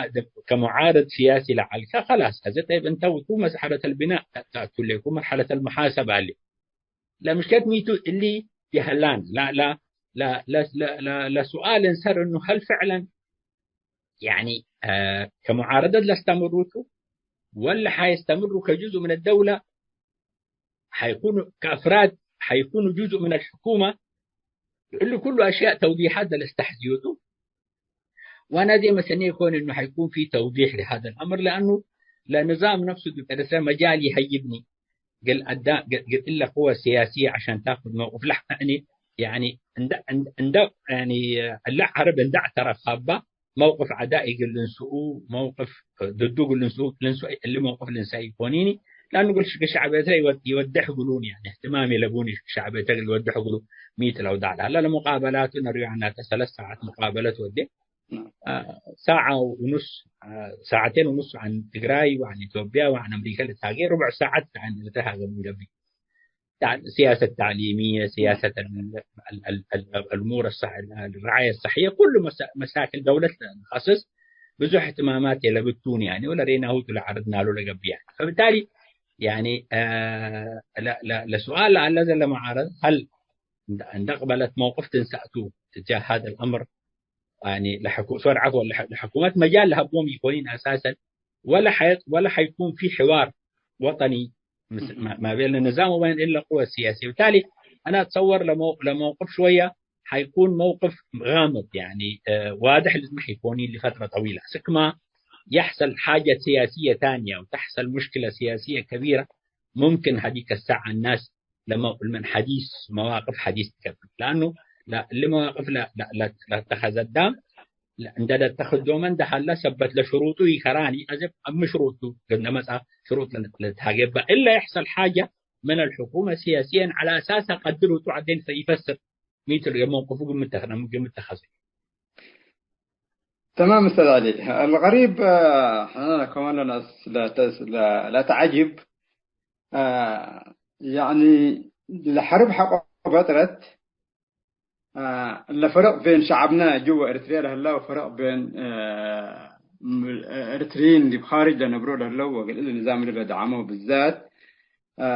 ከሙዓርድ ሲያሲ ለዐልከ፣ ከላስ፣ አዜ ጠይብ እንተ ውቱ መስሐረት አልቢናእ ተአቱ ሌኩ መርሐለት አልሙሓሰብ አሊ። ለምሽከት ሚቱ እሊ የህላን ለ-፣ ለ-፣ ለሱኣል እንሰር እኑ ሀል ፍዕለን ያኒ፣ አ፣ ከሙዓረደት ለስተምሩቱ ወለ ሓየስተምሩ ከጁዝእ ምን አደውለ ሓይኩኑ ከአፍራድ ሓይኩኑ ጁዝእ ምን አልሕኩመ፣ እሊ ኩሉ አሽያእ ተውዲሓት ለለስተሕዝዮቱ። ወአና ዜ መሰኔ ኢኮን እኑ ሓይኩን ፊ ተውዲሕ ለሃዘ አልአምር፣ ለአኑ ለንዛም ነፍሱ ዲብ ኤረትርያ መጃል ይሀይብኒ። ግል አዳ-፣ ግ-፣ ግል እለ ቅወ ሲያስየ ዐሻን ታኩድ መውቅፍ ለሐ፣ ያኒ፣ ያኒ፣ እንደ፣ እንደ፣ እንደ፣ ያኒ፣ እለ ዐረብ እንደ አዕተረፍ ሀባ፣ መውቅፍ ዐዳ እግል ልንስኡ፣ መውቅፍ ድዱ እግል ልንስኡ፣ ልንስኡ፣ እሊ መውቅፍ ልንሰእ ኢኮኒኒ። ለአኑ እግል ሸዕብ ኤረትርያ ይወድ-፣ ይወድሕ እግሉኒ፣ ያኒ እህትማም የለቡኒ ሸዕብ ኤረትርያ እግል ልወድሕ እግሉ ሚ ቱ ለውዳዕ ለሀላ ለሙቃበላቱ ነርዩ ዐናተ ሰለስ ሳዐት ሙቃበለት ወዴ። አ፣ ሳዐ ወኑስ፣ አ፣ ሳዐቴን ወኑስ ዐን ትግራይ ወዐን ኢትዮጵያ ወዐን አምሪከ ልትሃጌ፣ ርቡዕ ሳዐት ዐን ኤረትርያ ሃገ ምን ገብእ። ተዕ-፣ ሲያሰት ተዕሊምየ፣ ሲያሰት አል-፣ አል-፣ አል-፣ አል-፣ አልእሙር አሰሕ-፣ አልረዓየ አሰሕየ፣ ኩሉ መሳ-፣ መሳክል ደውለት ለንኸስስ ብዙሕ እህትማማት የለብቱኒ፣ ያኒ፣ ወለሬናሁ ቱ ለዐረድናሉ ለገብእ፣ ያኒ። ፈብታሊ፣ ያኒ፣ አ፣ ለ-፣ ለ-፣ ለሱኣል ለአለ ዘለ መዓረድ፣ ሀል እንደ፣ እንደ አቅበለት መውቅፍ ትንሳእቱ ትጃህ ሀዘ አልአምር፣ ያኒ፣ ለሕኩ-፣ ሶርዓት ወለ ለሕኩመት መጃል ለሀቦም ኢኮኒን አሳሰን፣ ወለ ሐይ-፣ ወለ ሐይኩን ፊ ሕዋር ወጠኒ مس-، ما، ما بين النظام وبين إلا القوى السياسية. بالتالي أنا أتصور لمو-، لموقف شوية حيكون موقف غامض، يعني، آه، واضح لازم حيكون لفترة طويلة. سك ما يحصل حاجة سياسية تانية وتحصل مشكلة سياسية كبيرة، ممكن هذيك الساعة الناس لمو-، من حديث مواقف حديث تكبر. لأنه لا، اللي مواقف لا، لا، لا، لا اتخذت دام لا، እንደ ተኸዶመ እንደ ሀለ ሰበት ለሽሩጡ ይከራኒ፣ አዜ እብ ሽሩጡ ገነ መጽአ ሽሩጥ ለ-፣ ለትሃጌበ እለ ይሕሰል ሓጀ ምን الحكومة سياسيا على أساس ቀድር ውጡ ዐዴን ፈይፈስር ሚትል የመውቅፉ ግምት ተኸ-፣ ግምት ተኸዘ። تمام أستاذ علي. الغريب، آه، حنا كمان لا نس-، لا تس-، لا، لا تعجب. آه، يعني الحرب حق فترة አ፣ ለፈረቅ ቤን ሸዐብነ ጅወ ኤረትርየ ለህላ ወፈረቅ ቤን፣ አ፣ ም-፣ ኤረትርይን ዲብ ካርጅ ለነብሮ ለህለው ወእግል እሊ ንዛም እሊ ለደዓመው ብዛት፣ አ፣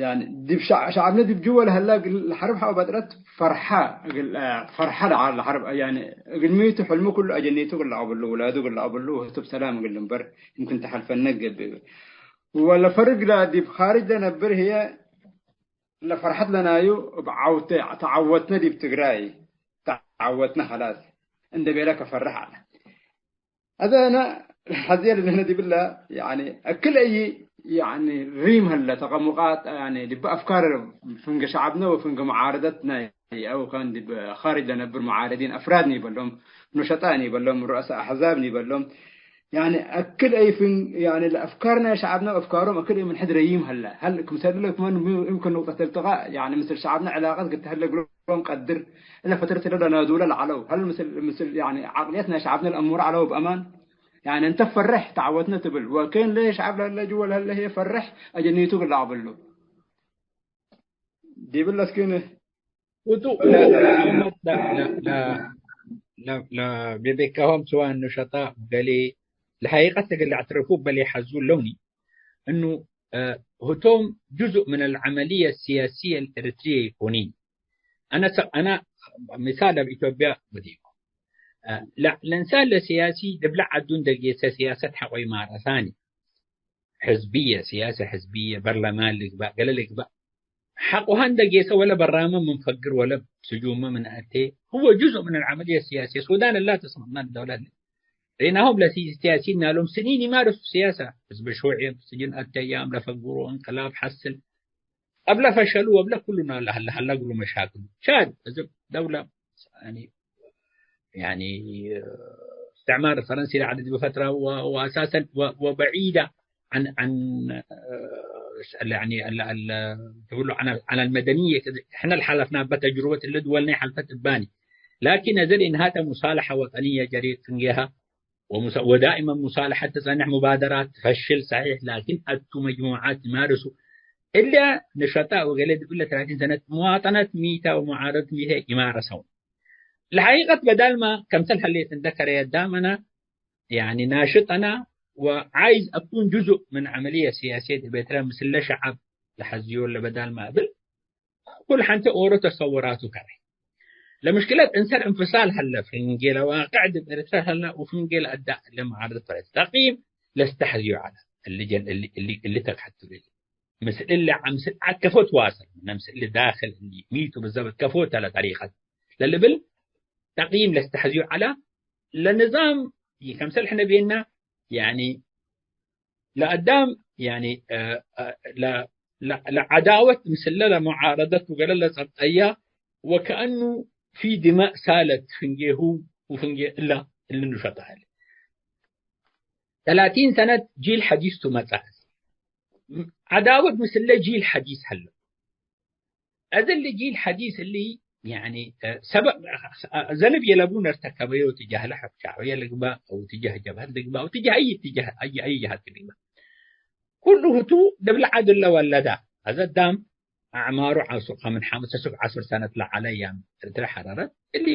ያኒ ዲብ ሸዕ-፣ ሸዐብነ ዲብ ጅወ ለህላ እግል ለሐርብ ሐቆ በጥረት ፈርሐ፣ እግል፣ አ፣ ፈርሐ ለዐለ ለሐርብ፣ ያኒ እግል ሚቱ ሕልሙ ኩሉ አጀኒቱ እግል ለአቅብሉ፣ ውላዱ እግል ለአቅብሉ፣ ህቱ ብሰላም እግል ልንበር፣ ይምክን ተሐልፈነ ገብእ። ወለፈርግ ለዲብ ካርጅ ለነብር ህዬ፣ ለፈርሐት ለናዩ እብ ዐውቴ ተዐወትነ ዲብ ትግራይ ተዐወትነ ኸላስ እንዴ ቤለ ከፈርሕ ዐለ። አዜ አነ ሐዜ ለልህነ ዲብለ፣ ያኒ፣ እክል አይ፣ ያኒ፣ ሪም ሀለ ተቀሙቃት፣ ያኒ፣ ዲብ አፍካር ፍንገ ሸዐብነ ወፍንገ መዓረደትነ አው ካን ዲብ ካርጅ ለነብር መዓረዲን አፍራድ ኒበሎም፣ ኑሸጣ ኒበሎም፣ ሩአሰ አሕዛብ ኒበሎም፣ ያኒ አክል አይ ፍን፣ ያኒ ለአፍካር ናይ ሸዐብነ ወአፍካሮም አክል አይ ምን ሕድ ረዪም ሀለ። ሀል ክምሰል እለ ክመን ም-፣ እምክን ንቅጠት እልትቃእ፣ ያኒ ምስል ሸዐብነ ዕላቀት ክተሀለ እግሎም ቀድር፣ እለ ፈትረት እለ ለናዱለ ለዐለው። ሀል ምስል፣ ምስል፣ ያኒ ዐቅልየት ናይ ሸዐብነ ለአሙረ ዐለው ብአማን። ያኒ እንተ ፈርሕ ተዐወትነ ትብል። ወኬን ለሸዐብ ለህለ ጅወ ለህለ ህዬ ፈርሕ አጀኒቱ እግል ለአቅብሉ። ዲብለ እስኪን ውጡ ለ-፣ ለ-፣ ለ-፣ ለ-፣ ለ-፣ ቤቤካሆም ስዋእ ኑሸጣ ገሌ ለሐቂቀት እግል ለአዕትረፉ በሌ ሐዙ ለውኒ እኑ፣ እ፣ ህቶም ጁዙእ ምን አልዐመልየ ሲያስየ አልኤረትርየ ኢኮኒን። አነ ሰ-፣ አነ ምሳል እብ ኢትዮጵያ ወዲኩ፣ እ፣ ለ-፣ ለእንሳን ለሲያሲ ዲብለ ዐዱ እንደ ጌሰ ሲያሰት ሐቆ ኢማረሳኒ። ሕዝብየ፣ ሲያሰ ሕዝብየ፣ በርለማን ልግባእ፣ ገሌ ልግባእ፣ ሐቆሀ እንደ ጌሰ ወለ በራመ ምን ፈግር ወለ ስጁመ ምን አቴ፣ ህወ ጁዝእ ምን አልዐመልየ ሲያስየ። ሱዳን እላ ተስመዕና ደውለት ሬናሆም ለሲያሲን ናሎም ስኒን ይማርሱ ሲያሰ። ሕዝብ ሹዕየ ስጅን አቴ፣ ያም ለፈግሩ እንቅላብ ሐስል፣ አብለ ፈሸሉ ወብለ ኩሉና ለሀለ ሀለ እግሉ መሻክሉ። ቻድ እብ ደውለ ያኒ ያኒ፣ እስትዕማር ፈረንሲ ለዐለ ዲብ ፈትረ ወ-፣ ወአሳሰን ወ-፣ ወበዒደ ዐን፣ ዐን፣ ያኒ፣ አለ፣ አለ፣ ትብሉ ዐን፣ ዐን አልመደንየ፣ ሕነ ለሐለፍናበ ተጅሩበት እሊ ድወል ናይ ሐልፈት እባኒ። ላኪን አዜ ለእንሃተ ሙሳለሐ ወጠንየ ጀሪት ፍንጌሃ ወሙሳ-፣ ወዳኢመን ሙሳለሐት ትጸንሕ፣ ሙባደራት ትፈሽል ሰሒሕ፣ ላኪን አቱ መጅሙዓት ይማርሱ እለ ንሸጣእ ወገሌ ዲብ እለ ተላቲን ሰነት ሙዋጠነት ሚተ ወሙዓረደት ሚተ ይማረሰው። ለሐቂቀት በዳልመ ከምሰል ሀሌት እንደ ከረየ ዳም አነ፣ ያኒ ናሽጥ አነ ወዓይዝ አኩን ጁዙእ ምን ዐመልየ ሲያስየት እብ ኤረትርያ ምስለ ሸዐብ ለሐዝዮ ለበዳልመ እብል ኩል ሐንቴ ኦሮ ተሰወራቱ ከረ። ለምሽክለት እንሰር እንፍሳል ሀለ፣ ፍንጌ ለዋቅዕ ዲብ ኤረትርያ ሀለ ወፍንጌ ለአዳእ ለመዓርድ ፈረስ ተቅይም ለስተሐዝዮ ዐለ። እሊ ጀን-፣ እሊ፣ እሊ፣ እሊ ተካትሉ እሊ። ምስል እሊ ዐ-፣ ምስል ዐድ ከፎ ትዋሰል፣ ምነ ምስል እሊ ዳክል እሊ ሚቱ ብዘብጥ ከፎ ተ ለጠሪቀት ለልብል ተቅይም ለስተሐዝዩ ዐለ። ለንዛም ከምሰል ሕነ ቤና፣ ያኒ ለአዳም፣ ያኒ፣ እ፣ እ፣ ለ-፣ ለ-፣ ለዐዳወት ምስለ ለሙዓረደት ወገለ ለጸብጠያ ወከአኑ ፊ ድማእ ሳለት ፍንጌሁ ወፍንጌ እላ እሊ ኑሸጣ ሀለ። ተላቲን ሰነት ጂል ሐዲስ ቱ መጽአ። ዐዳወት ምስለ ጂል ሐዲስ ሀለ። እሊ ጂል ሐዲስ እሊ፣ ያኒ፣ እ፣ ሰበብ፣ እ፣ ዘንብ የለቡን እርተከበዮ ትጃህ ለሐርብ ሸዕብየ ልግባእ፣ አው ትጃህ ጀብሀት ልግባእ፣ አው ትጃህ አይ ትጃህ፣ አይ፣ አይ ጀሀት ልግባእ። ኩሉ ህቱ ዲብለ ዐድ ለወለዳ። አዜ አዳም አዕማሩ ዐ-፣ ሱቅ ምን ሐምሰ ሱቅ ዐስር ሰነት ለዐለ ያም እርትረ ሐረረት። እሊ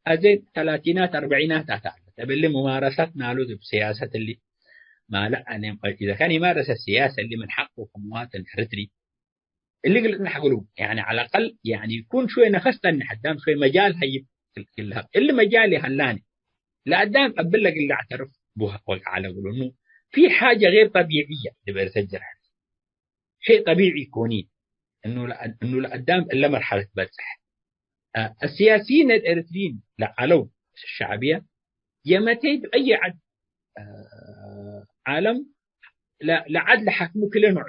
አዜ ተላቲናት አርበዒናት አተ ዐለት። እብ እሊ ሙማረሳት ናሉ ዲብ ሲያሰት እሊ ማለ አኔም፣ ኢዘ ካን ይማረሰ ሲያሰ እሊ ምን ሐቁ ከመዋጥን ኤረትሪ እሊ ግልጽ ነሐግሉ፣ ያኒ ዐለ አቀል፣ ያኒ ኩን ሽወይ ነፈስ ጠኒ፣ አዳም ሽወይ መጃል ሀይብ ክል-፣ ክልሀብ። እሊ መጃል ይሀላኒ፣ ለአዳም እብለ እግል ለአዕተርፍ ቡ ወቀ ዐለ እግሉ፣ እኑ ፊ ሓጀ ገይር ጠቢዕየ ዲብ ኤረትርያ ጅርሐት። ሸይ ጠቢዒ ኢኮኒ እኑ ለአ-፣ እኑ ለአዳም እለ መርሐለት በጽሕ። አ፣ አስያሲይን አልኤረትርይን ለዐለው ሸዕብየ የመቴ እብ አይ ዐድ፣ አ፣ ዓለም ለ-፣ ለዐድ ለሐክሙ ክለ ኖዕ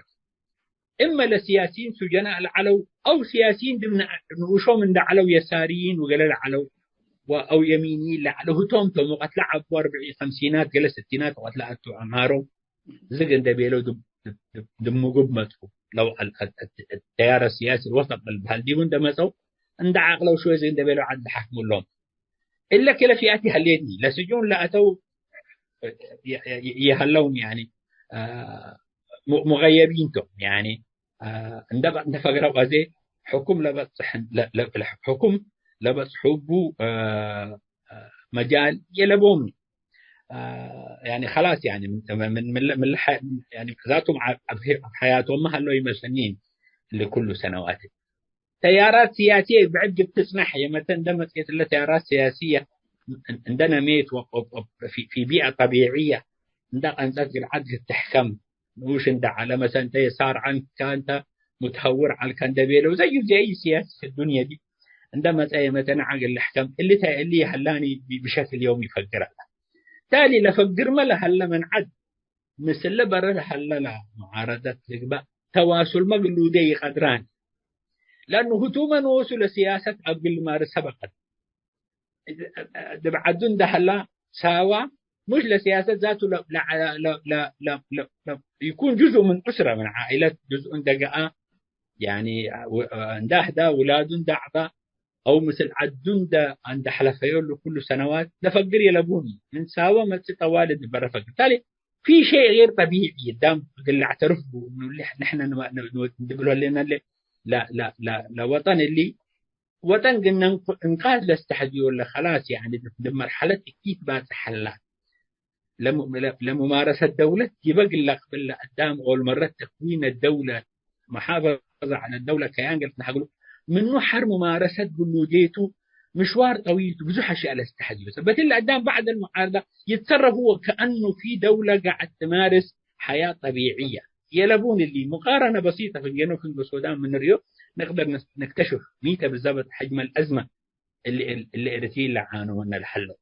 እመ ለስያሲይን ሱጀናእ ለዐለው አው ስያሲይን ዲብ ነ-፣ ንኡሾም እንደ ዐለው የሳርይን ወገሌ ለዐለው ወአው የሚንይን ለዐለው ህቶም ቶም ወቀት ለዐቡ አርብዒ ከምሲናት ገሌ ስቲናት ወቀት ለአቱ ዐማሮም ዝግ እንደ ቤለው ዲብ፣ ዲብ፣ ዲብ፣ ዲብ ምጉብ መጽኡ። ለው አል-፣ አል-፣ አል-፣ ተያር ሲያሲ ወሰጥ በልበሃል ዲቡ እንደ መጸው እንደ ዐቅለው ሽወይ ዝግ እንደ ቤለው ዐድ ለሐክሙ እሎም። እለ ክለ ፊአት ይሀሌት ለስጁን ለአተው የ-፣ የ-፣ የ-፣ የሀለውን ያኒ፣ አ፣ ሙ-፣ ሙገየቢን ቶም ያኒ፣ አ፣ እንደ በ-፣ እንደ ፈግረው አዜ ሕኩም ለበጽሕ፣ ለ-፣ ለ-፣ ለ-፣ ሕኩም ለበጽሑ እቡ፣ አ፣ አ፣ መጃል የለቦም። አ፣ ያኒ ኸላስ ያኒ ምን፣ ምን፣ ምን፣ ምን ለሐ-፣ ያኒ ዛቶም ዐ-፣ አብ ሐ-፣ አብ ሐያቶም ሀለው ይመስልኒ ለኩሉ ሰነዋት። ተያራት ሲያሲየ ብዕድ እብ ትጽናሕ የመተ እንደ መጽኤት እለ ተያራት ሲያሲየ እንደ ነሜት ወ-፣ ወ-፣ ወ-፣ ፊ፣ ፊ ቢአ ጠቢዕየ እንደ ቀንጸት ግልዓት ልትሕከም ንኡሽ እንደ ዐለ፣ መሰል እንተ የሳር ዐልከ፣ እንተ ሙትሀውር ዐልከ እንደ ቤለው፣ ዘዩ ዘይ ሲያሲ ፊ ዱንየ ዲ እንደ መጸ የመተ ነዐ እግል ልሕከም፣ እሊ ተ-፣ እሊ ይሀላኒ ቢ-፣ ብሸክል ዮም ይፈግር ዐለ። ታሊ ለፈግርመ ለሀለ ምን ዐድ ምስል በረ ለሀለ ለሙዓረደት ልግበእ ተዋሱልመ ግሉዴ ይቀድራን። ለእኑ ህቱመ ኖሱ ለስያሰት አግል ማርሰ በቀት። ዲብ ዐዱ እንደ ሀላ ሳዋ፣ ሙሽ ለስያሰት ዛቱ ለ-፣ ለ-፣ ለ-፣ ይኩን ጁዝኡ ምን ኡስረ፣ ምን ዓኢለት ጁዝኡ እንደ ገአ፣ ያኒ፣ ው-፣ እንደ አህዳ፣ ውላዱ እንደ አዕዳ፣ አው ምስል ዐዱ እንደ፣ እንደ ሐለፈዮ ለኩሉ ሰነዋት ለፈግር የለቡኒ። ምን ሳወ መጽእ ጠዋል እት በረ ፈግር። ታሊ ፊ ሸይ ገይር ጠቢዒ፣ ዳም እግል ለአዕተርፍ ቡ፣ እኑ ንሕነ ንማ-፣ ን-፣ ን-፣ እንድብሎ ህሌና ለ-፣ ለ-፣ ለ-፣ ለ-፣ ለወጠን እሊ ወጠን ግነ እንቁ-፣ እንቃዝ ለስተሐዝዮ ለኸላስ፣ ያኒ ዲብ መርሐለት እኪት ባጽሕ ሀላ። ለሙ-፣ ለ-፣ ለሙማረሰት ደውለት ዲበ እግል ለቅብል ለአዳም ኦል መረት ተክዊን ደውለ፣ መሓፈዘ ዐለ ደውለ ከያን እግል ትነሐግሉ ምኑ ሐር ሙማረሰት ግሉዴቱ ምሽዋር ጠዊል ቱ፣ ብዙሕ አሽያእ ለስተሐዝዮ። ሰበት እሊ አዳም በዕድ አልሙዓረዳ ይትሰረፍ ሁወ ከአኑ ፊ ደውለ ጋዕድ ትማርስ ሐያት ጠቢዕየ። የለቡን እሊ ሙቃረነ በሲጠ ፍንጌነ ወፍንጌ ሱዳን ምን ንርእዮ ንቅደር ነስ-፣ ነክተሽፍ ሚተ ብዘብጥ ሐጅመ ለአዝመ እሊ፣ እሊ፣ እሊ ኤረትርዪን ለዓኑ ምነ ለሀለው።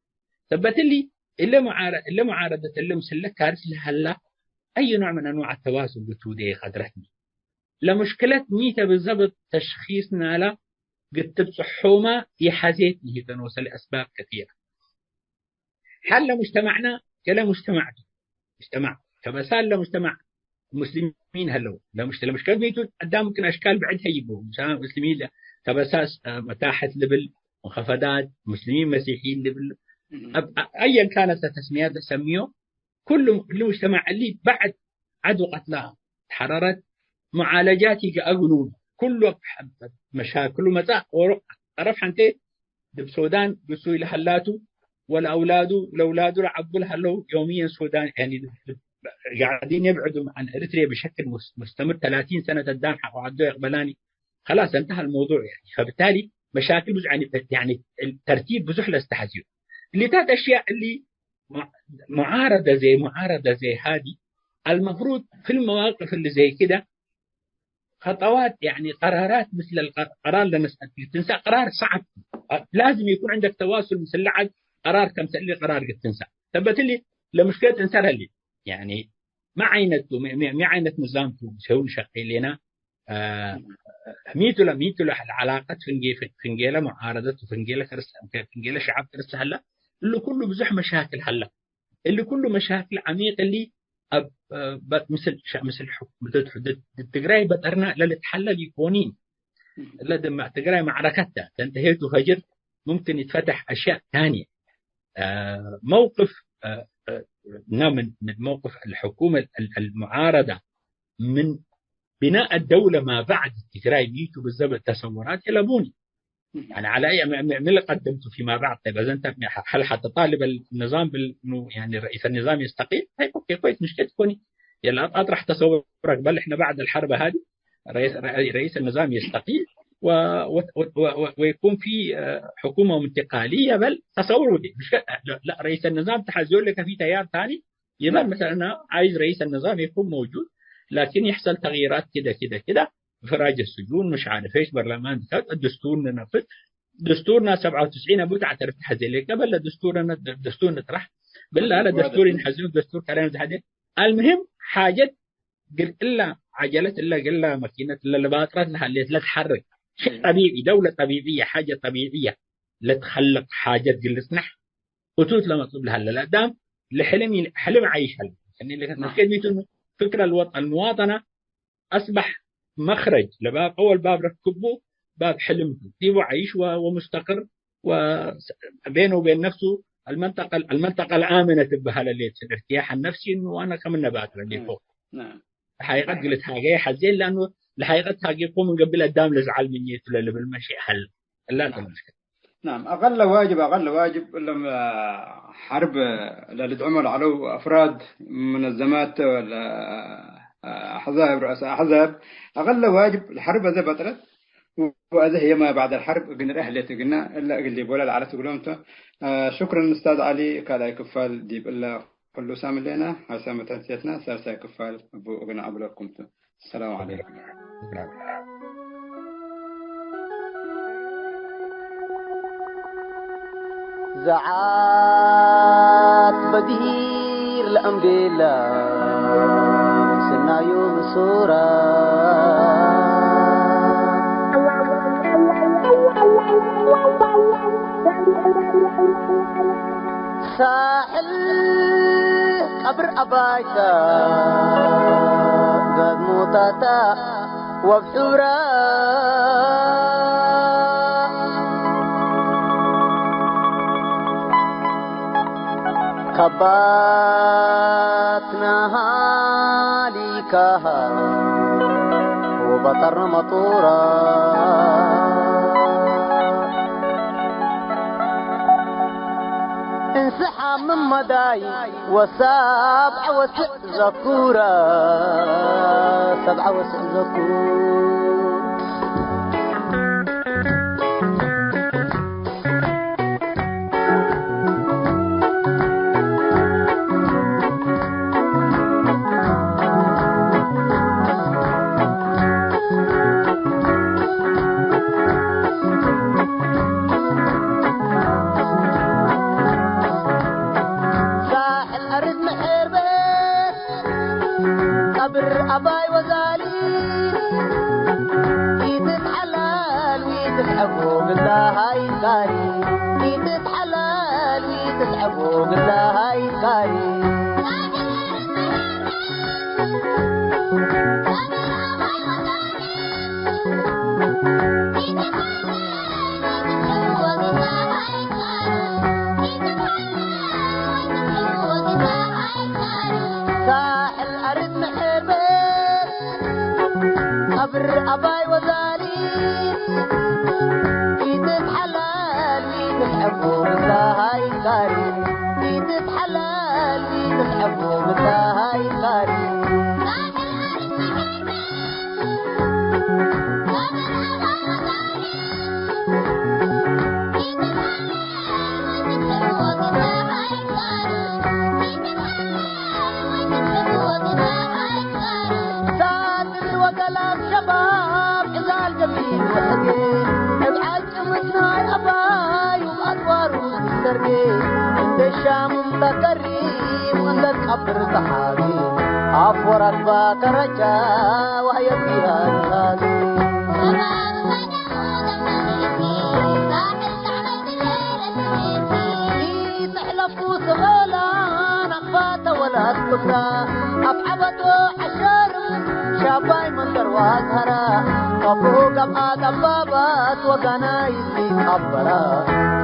ሰበት እሊ፣ እለ ሙዓረ-፣ እለ ሙዓረደት እለ ምስለ ካርስ ለሀላ አይ ኖዕ ምን አንዋዕ አተዋሱል ግቱዴ ቀድረት ሚ። ለሙሽክለት ሚተ ብዘብጥ ተሽኺስ ናላ ግትብጽሖመ ይሐዜት ይህተን ወሰለ አስባብ ከቲረ። ሀለ ሙጅተማዕና ገለ ሙጅተማዕ ቱ፣ ሙጅተማዕ ከበሳል ለሙጅተማዕ ሙስሊሚን ሀለው። ለሙጅተ-፣ ለሙሽከል ሚቱ አዳም ክን አሽካል ብዕድ ሀይቡ። ምሳል ሙስሊሚን ለ-፣ ከበሳስ፣ አ፣ መታሐት ልብል፣ ሙንከፈዳት፣ ሙስሊሚን መሲሒን ልብል። እም። አብ-፣ አ-፣ አየን ካነት ለተስሚያት ለሰምዮ፣ ኩሉ፣ ኩሉ ሙጅተማዕ እሊ በዕድ ዐድ ወቀትላ ተሐረረት፣ ሙዓለጃት ይገአ ግኑብ፣ ኩሉ መሻክሉ መጽአ ኦሮ ጠረፍ ሐንቴ ዲብ ሱዳን ግሱይ ለሀላቱ፣ ወለአውላዱ፣ ለአውላዱ ለዐቡ ለሀለው ዮምየን ሱዳን፣ ያኒ፣ ጋዕዲን የብዕዱ ዐን ኤሪትርየ ብሸክል ሙስ-፣ ሙስተምር ተላቲን ሰነት አዳም ሐቆ ዐዶ ይቅበላኒ። ከላስ እንተሃ አልመውዱዕ፣ ያኒ። ፈብታሊ መሻክል ብዙሕ፣ ያኒ፣ ያኒ፣ ተርቲብ ብዙሕ ለስተሐዝዩ። እሊታት አሽያእ እሊ ሙ-፣ ሙዓረደ ዘይ፣ ሙዓረደ ዘይ ሃዲ፣ አልመፍሩድ ፊል መዋቅፍ እሊ ዘይ ክደ፣ ከጠዋት፣ ያኒ ቀራራት ምስል ቀ-፣ ቀራር ለመስአል ትንሰእ ቀራር ሰዐብ። ላዝም ይኩን ዕንደክ ተዋሱል ምስል ለዐድ ቀራር ከምሰል ቀራር ግድ ትንሰእ። ሰበት እሊ ለሙሽክለት እንሰር ህሊ። ያኒ ሚ ዓይነቱ፣ ሚ፣ ሚ፣ ሚ ዓይነት ንዛም ቱ ሰውን ሸቂሌና፣ አ፣ ሚቱ ለ፣ ሚቱ ለዐላቀት ፍንጌ፣ ፍንጌለ ሙዓረደት ወፍንጌለ ክርስ-፣ ፍንጌለ ሸዐብ ክርስ ሀላ። እሊ ኩሉ ብዙሕ መሻክል ሀላ። እሊ ኩሉ መሻክል ዐሚቅ እሊ፣ አብ፣ አ፣ በ-፣ ምስል ሸ-፣ ምስል ሕኩመት ድ-፣ ድ-፣ ትግራይ በጠርና ለልትሐለል ኢኮኒን። እለ ድመ ትግራይ መዕረከት ተ፣ ተንተሄቱ ፈጅር ሙምክን ይትፈተሕ አሽያእ ታንየ። አ፣ መውቅፍ፣ አ፣ አ፣ እና ምን፣ ምን መውቅፍ አልሕኩመ አል-፣ አልሙዓረዳ ምን ብናእ አደውለ ማ በዕድ ትግራይ ሚቱ ብዘበጥ ተሰወራት የለቡኒ። ያኒ ዐለ አይ ም-፣ ም-፣ ምን ለቀደምቱ ፊማ በዕድ፣ ጠይብ፣ አዘ እንተ ሀል ሐተ ጣልብ አልንዛም ብል፣ ኑ፣ ያኒ ረኢስ አልንዛም የስተቂል፣ ጠይብ፣ ኦኬ፣ ኮይስ፣ ምሽክለት ትኮኒ። የላ አጥ-፣ አጥራሕ ተሰውረክ በል፣ እሕነ በዕድ አልሐርብ ሃዲ ረኢስ፣ ረኢ-፣ ረኢስ አልንዛም የስተቂል ወ-፣ ወ-፣ ወ-፣ ወ-፣ ወ-፣ ወይኩን ፊ፣ አ፣ ሕኩመ እንትቃልየ በል፣ ተሰውር ውዴ። ምሽክለት፣ ለ-፣ ለ-፣ ረኢስ አልንዛም ተሐዝዮ ለከ ፊ ተያር ታኒ ይበል፣ መሰለን፣ ዓይዝ ረኢስ አልንዛም የኩን መውጁድ፣ ላኪን ይሕሰል ተግይራት ክደ ክደ ክደ፣ ፍራጅ ስጁን፣ ምሽ ዓርፍ ኤሽ፣ በርለማን ዝከት፣ ድስቱር ንነፍዝ፣ ድስቱርና ሰብዓ ወትስዒን አቡ ተዕተርፍ ተሐዜ ሌከ፣ በለ ድስቱርነ፣ ድስቱር ንጥራሕ፣ በለ አለ ድስቱር ይንሐዝኑ፣ ድስቱር ከላም ዝሐዜ። አልምህም ሓጀት ግል እላ ዐጀለት እለ ግላ መኪነት እለ ለባጥረት ለሀሌት ለትሐርክ ሸይ ጠቢዒ፣ ደውለ ጠቢዕየ፣ ሓጀ ጠቢዕየ ለትኸልቅ ሓጀት ግል ልጽነሕ እቱት ለመጥሉብ ለሀለ ለአዳም ለሕልም ኢል-፣ ሕልም ዓይሽ ሀለ። እኔ ለከ-፣ አዎ። መስገድ ቢቱ ፍክረ ልወጠ-፣ ልሙዋጠና አስበሕ መክረጅ ለባብ አወል ባብ ረክቡ ባብ ሕልም ዲቡ ዓይሽ ወ-፣ ወሙስተቅር ወ-፣ ቤኑ ወቤን ነፍሱ አልመንጠቀ፣ አልመንጠቀ ለአምነ ትበሀለ ሌት እርትያሕ ነፍሲን ወአነ ከምነ ባትረ ሌፎ። ናም። ለሐቂቀት ግልት ሃገየ ሐዜን ለአኑ ለሐቂቀት ሃጌኮ ምን ገብል አዳም ለዝዓል ምኘቱ ለልብል መሺ ሀለ። እላ ናም። ተመስከ። ናም፣ አቀለ ዋጅብ፣ አቀለ ዋጅብ እሎም ሐርብ ለልድዕሞ ለዐለው አፍራድ፣ ሙነዘማት፣ ወለ አሕዛብ፣ ረአሰ አሕዛብ፣ አቀለ ዋጅብ ለሐርብ አዘ በጥለት ወአዘ ህዬ ማ ባዕድ አልሐርብ እግል ንርአ ህሌት እግልና፣ እለ እግል ሊቦላ ለዐለት እግሎም ተ። ሽክረን ኡስታዝ ዐሊ፣ ካልኣይ ክፋል ዲብ እለ ኩሉ ሳምን ሌና፣ ሐርሰ መተንስየትና ሳልሳይ ክፋል እቡ እግል ነዐብለኩም ቱ። ሰላም ዐለይኩም። ዘዓት በዲር ለአምቤላ ስናዩ ምሱራ ሳሕል ቀብር አባይታ ጋድሞታታ ወብሑራ ከባትናሃ ሊካሃ ወበጠር መጡራ እንስሓ ምን መዳይ ወሳብዐ ወስዕ ዘኩራ፣ ሰብዐ ወስዕ ዘኩር። ሳሕል አርድ መሐርበት ቀብር አባይ ወዛሊ ኢትትሐላል ወኢትትሐጎ ግላሃይ ካሪ። ኢትትሐላል ወኢትትሐጎ ግላሃይ ካሪ። ሳሕል አርድ መሐርበት ቀብር አባይ ወዛሊ ኢትትሐላል ወኢትትሐጎ ግላሃይ ካሪ። ኢትትሐላል ወኢትትሐጎ ግላሃይ ካሪ። ሳድል ወገላብ ሸባብ ዕዛል ገቢል ወሕጌ፣ እብ ዓጭ ምስናይ አባዩ አድዋሩ ትሰርጌ፣ እንዴ ሻምም ተከሪም እንዴ ቀብር ተሓጌ፣ አፍ ወራግባ ከረጃ ወህየ ፊሃ ንሳጌ። ኢትሕለፉ ስቅላ ናቅፋተ ወላት ክብራ፣ አፍዓበቶ ዐሸርም ሻባይ መንደር ወአዝሀራ፣ ከብሁ ገብአ ጠባባት ወጋናይ ኢቀበራ፣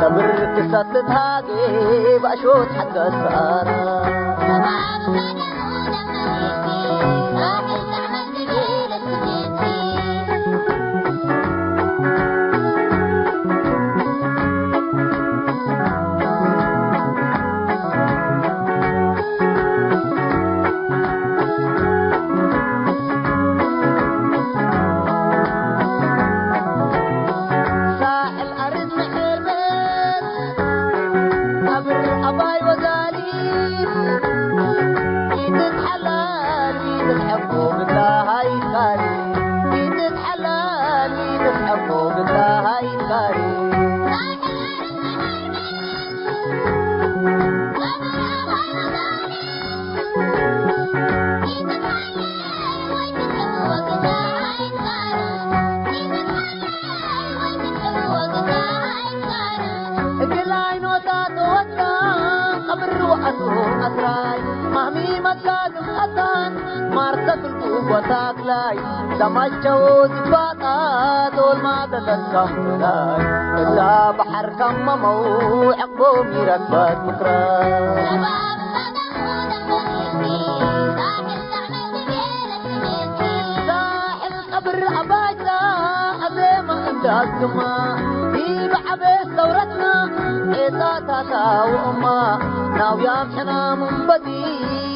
ተብር ክሰት ልትሃጌ በአሾት ሐቀ ሰአራ። ሳሕል አርድ መሐርበት ቀብር አባይ ወዛሊ ታክላይ፣ ደማቸው ዝባጣ ዶል ማደለካ ምክራይ፣ እዛ በሐር ከመመው ዕቅቦም ይረክበት ምክራይ። ሳሕል ቀብር አባይታ አዜማ እንዳትማ፣ ዲብ ዐቤት ሰውረትና ዔጻታታ ወእማ፣ ናውያም ሕናም እምበዲ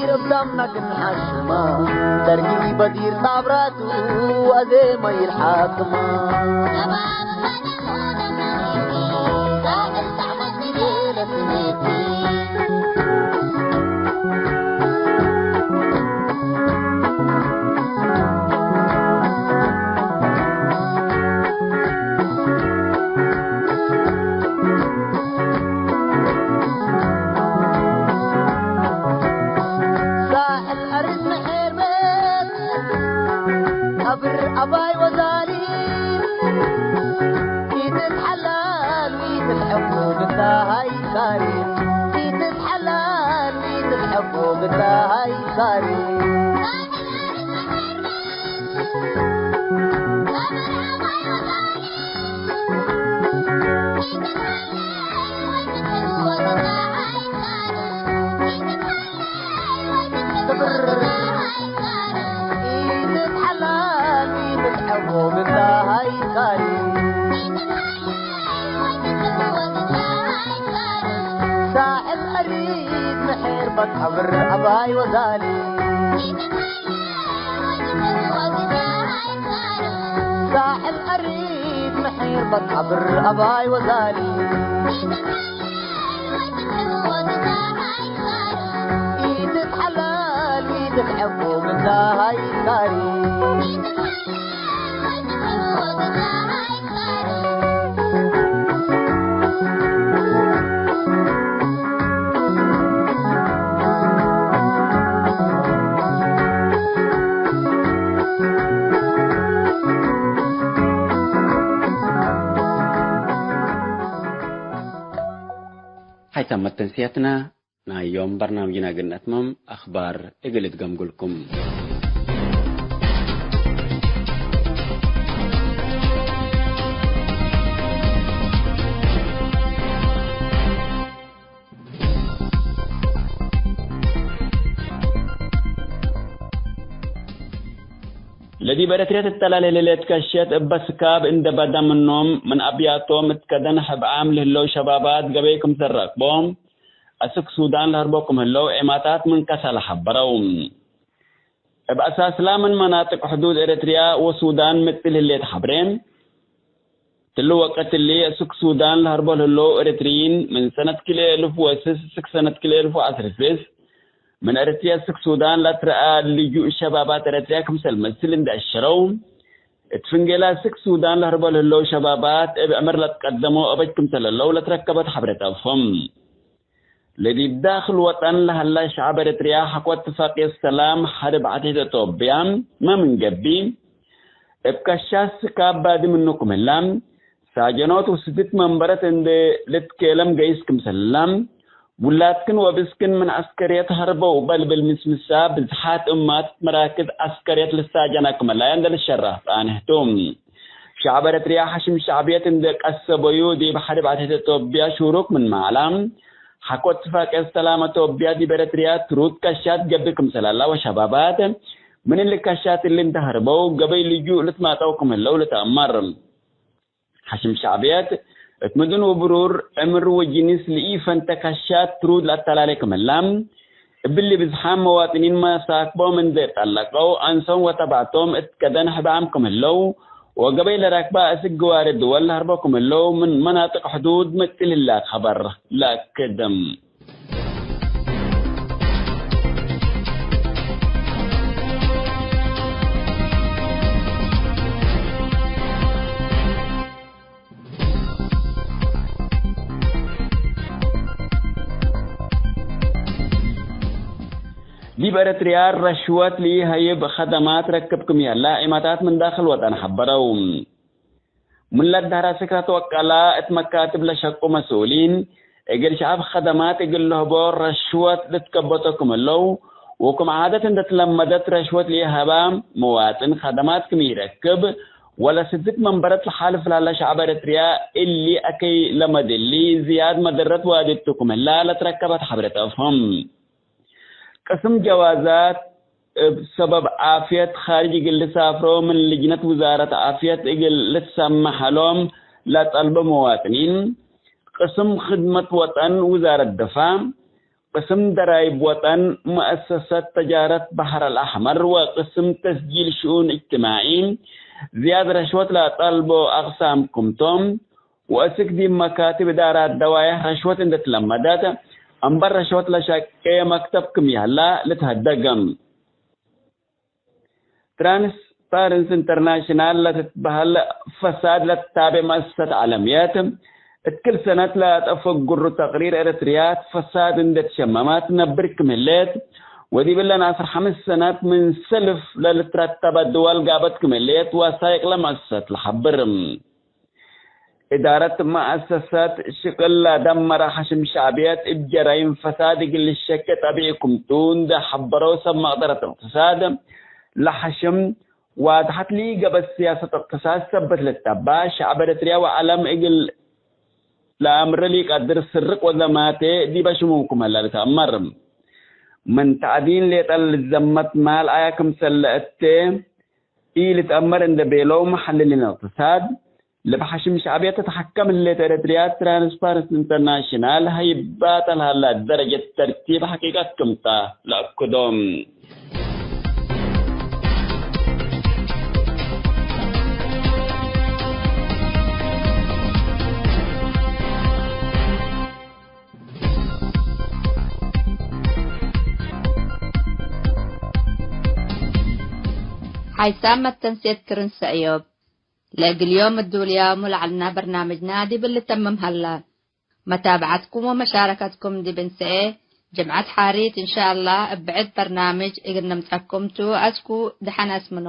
ረብዳምና ግን ሓሽማ፣ ደርጊ በዲር ጣብራቱ አዜመ ይልሓክማ። ሳሕል አርድ መ ዔርበት ቀብር አባይ ወዛሊ፣ ኢትትሐላል ወኢትትሐቡ ግዳሃይ ሳሪ፣ ኢትትሐላል ወኢትትሐቡ ግዳሃይ ሳሪ። ሳሕል አሪድ መ ዔርበት ቀብር አባይ ወዛሊ። ሳሕል አሪድ መ ዔርበት ቀብር አባይ ወዛሊ። ኢትትሐላል ኢትትሐቡ ግዳሃይ ሳሪ። ሀይታም መተንስያትና ናይ ዮም በርናምጅና እግል ነትመም፣ አኽባር እግል እትገምግልኩም። ለዲብ ኤረትርየ ትተላሌ ለሌት ከሸት እበ ስካብ እንዴ በደ ምኖም፣ ምን አብያቶም እት ከደን ሕብዓም ለህለው ሸባባት ገበይ ክምሰል ረክቦ፣ አስክ ሱዳን ለሀርቦ ክም ህለው ዔማታት ምን ከሰለ ሐበረው። እብ አሳስላ ምን መናጥቅ ሕዱድ ኤረትርያ ወሱዳን ምጥል ህሌት ሐብሬ። ትሉ ወቀት እሊ፣ አስክ ሱዳን ለሀርቦ ለህለው ኤረትርይን፣ ምን ሰነት ክልኤ እልፍ ወስስ እስክ ሰነት ክልኤ እልፍ ወዐስር ስስ፣ ምን ኤረትርያ አስክ ሱዳን ለአትረአ ልጁእ ሸባባት ኤረትርያ ክምሰል መስል እንዴ አሸረው፣ እት ፍንጌላ አስክ ሱዳን ለሀርቦ ለህለው ሸባባት እብ ዕምር ለትቀደሞ አበጅ ክምሰል ህለው ለትረከበት ሐብሬት አፎም። ለዲብ ዳክል ወጠን ለሀላ ሸዐብ ኤረትርያ ሐቆ እትፋቅየት ሰላም ሐርብ ዐቴት ኢትዮጵያ መ ምን ገብእ፣ እብ ከሻስ ካብ ባዲ ምኑ ክም ህላ፣ ሳጀኖት ወስድት መንበረት እንዴ ልትኬለም ገይስ ክምሰል ህላ፣ ውላድክን ወብስክን ምን ዐስከርየት ሀርበው በልብል ምስምሳ፣ ብዝሓት እማት መራክዝ ዐስከርየት ልሳጀና ክም ህላየ እንዴ ልትሸረህ ጻንሕ ቱ። ሸዐብ ኤረትርያ ሐሽም ሸዕብየት እንዴ ቀሰበዩ፣ ዲብ ሐርብ ዐቴት ኢትዮጵያ ሹሩክ ምንመ ዐላ፣ ሐቆ እትፋቅየት ሰላም ኢትዮጵያ ዲብ ኤረትርያ ትሩድ ከሻት ገብእ ክምሰል ዐላ ወሸባባት ምን እሊ ከሻት እሊ እንዴ ሀርበው፣ ገበይ ልጁእ ልትማጠው ክም ህለው ልትአመር። ሐሽም ሸዕብየት እት ምድን ወብሩር፣ ዕምር ወጅንስ ለኢፈንተ ከሻት ትሩድ ለአተላሌ ክም ህላ፣ እብሊ ብዝሓም መዋጥኒን መሳክቦም እንዴ ጠለቀው፣ አንሶም ወተባዕቶም እት ከደን ሕብዓም ክም ህለው፣ ወገበይ ለረክበ አስክ ግዋሬ ድወል ለሀርቦ ክም ህለው ምን መናጥቅ ሕዱድ መጽእ ለህለ ኸበር ለአክድ። ዲብ ኤረትርያ ረሽወት ለኢሀይብ ከደማት ረክብ ክም ይሀላ ዒማታት ምን ዳክል ወጠን ሐበረው። ምን ለአድሀረ ስክረት ወቀላ እት መካትብ ለሸቁ መስኡሊን፣ እግል ሸዐብ ከደማት እግል ለህቦ ረሽወት ልትከበቶ ክም ህለው ወክም ዓደት እንደ ትለመደት ረሽወት ለኢሀባ መዋጥን ከደማት ክም ኢረክብ፣ ወለስድት መንበረት ለሓልፍ ላለ ሸዕብ ኤረትርያ እሊ አከይ ለመድሊ ዝያድ መደረት ዋዲቱ ክም ህላ ለትረከበት ሐብረት አፍህም። ቅስም ጀዋዛት እብ ሰበብ ዓፍየት ካርጅ እግል ልሳፍሮ ምን ልጅነት ውዛረት ዓፍየት እግል ልትሰመሕ ሎም ለጠልቦ መዋጥኒን፣ ቅስም ክድመት ወጠን ውዛረት ድፋዕ፣ ቅስም ደራይብ ወጠን፣ መአሰሰት ተጃረት በሐር አልአሕመር ወቅስም ተስጂል ሽኡን እጅትማዒ ዝያድ ረሽወት ለጠልቦ አቅሳም ክምቶም፣ ወአስክ ዲብ መካትብ እዳራት ደዋየሕ ረሽወት እንዴ ትለመደት፣ አምበር ረሽወት ለሸቄ መክተብ ክም ይሀላ ልትሀደግ። ትራንስፓረንሲ ኢንተርናሽናል ለትትበሀል ፈሳድ ለትታቤ መአሰሰት ዐለምየት፣ እት ክል ሰነት ለጠፍግሩ ተቅሪር ኤረትርያት ፈሳድ እንዴ ትሸመመት ነብር ክም ህሌት፣ ወዲብ እለን ዐስር ሐምስ ሰነት ምን ሰልፍ ለልትረተበ ድወል ጋበት ክም ህሌት ወሳይቅ ለመአሰሰት ለሐብር። እዳረት መአሰሰት ሽቅል ለደመረ ሐሽም ሸዕብየት እብ ጀራይም ፈሳድ እግል ልሸኬ ጠቢዒ ክምቱ እንዴ ሐበረው፣ ሰብ መቅደረት እቅትሳድ ለሐሽም ዋድሐት ለኢገብአት ሲያሰት እቅትሳድ ሰበት ልትተበ፣ ሸዕብ ኤረትርያ ወዐለም እግል ለአምረ ለኢቀድር ስርቅ ወዘማቴ ዲበ ሽሙም ክም ህለ ልትአመር። ምን ተዕዲን ሌጠ ለልትዘመት ማል አያ ክምሰል ለእቴ ኢልትአመር እንዴ ቤለው፣ መሐልሊን እቅትሳድ፣ ለብሐሽም ሸዕብየት ተትሐከም ህሌት ኤረትርያ፣ ትራንስፓረንሲ ኢንተርናሽናል ሀይባተ ለሀላ ደረጀት ተርቲብ ሐቂቀት ክምታ ለአክዶም። ሓይሳም መተንሴት ክርን ሰእዮብ። ለእግል ዮም እዱልያሙ ለዐልና በርናምጅና ዲብ ልተምም ሀላ። መታብዐትኩም ወመሻረከትኩም ዲብ እንሰኤ ጅምዐት ሓሪት እንሻአላህ እብ ብዕድ በርናምጅ እግል ነምጸኩም ቱ። አስኩ ደሐን አስምኖ።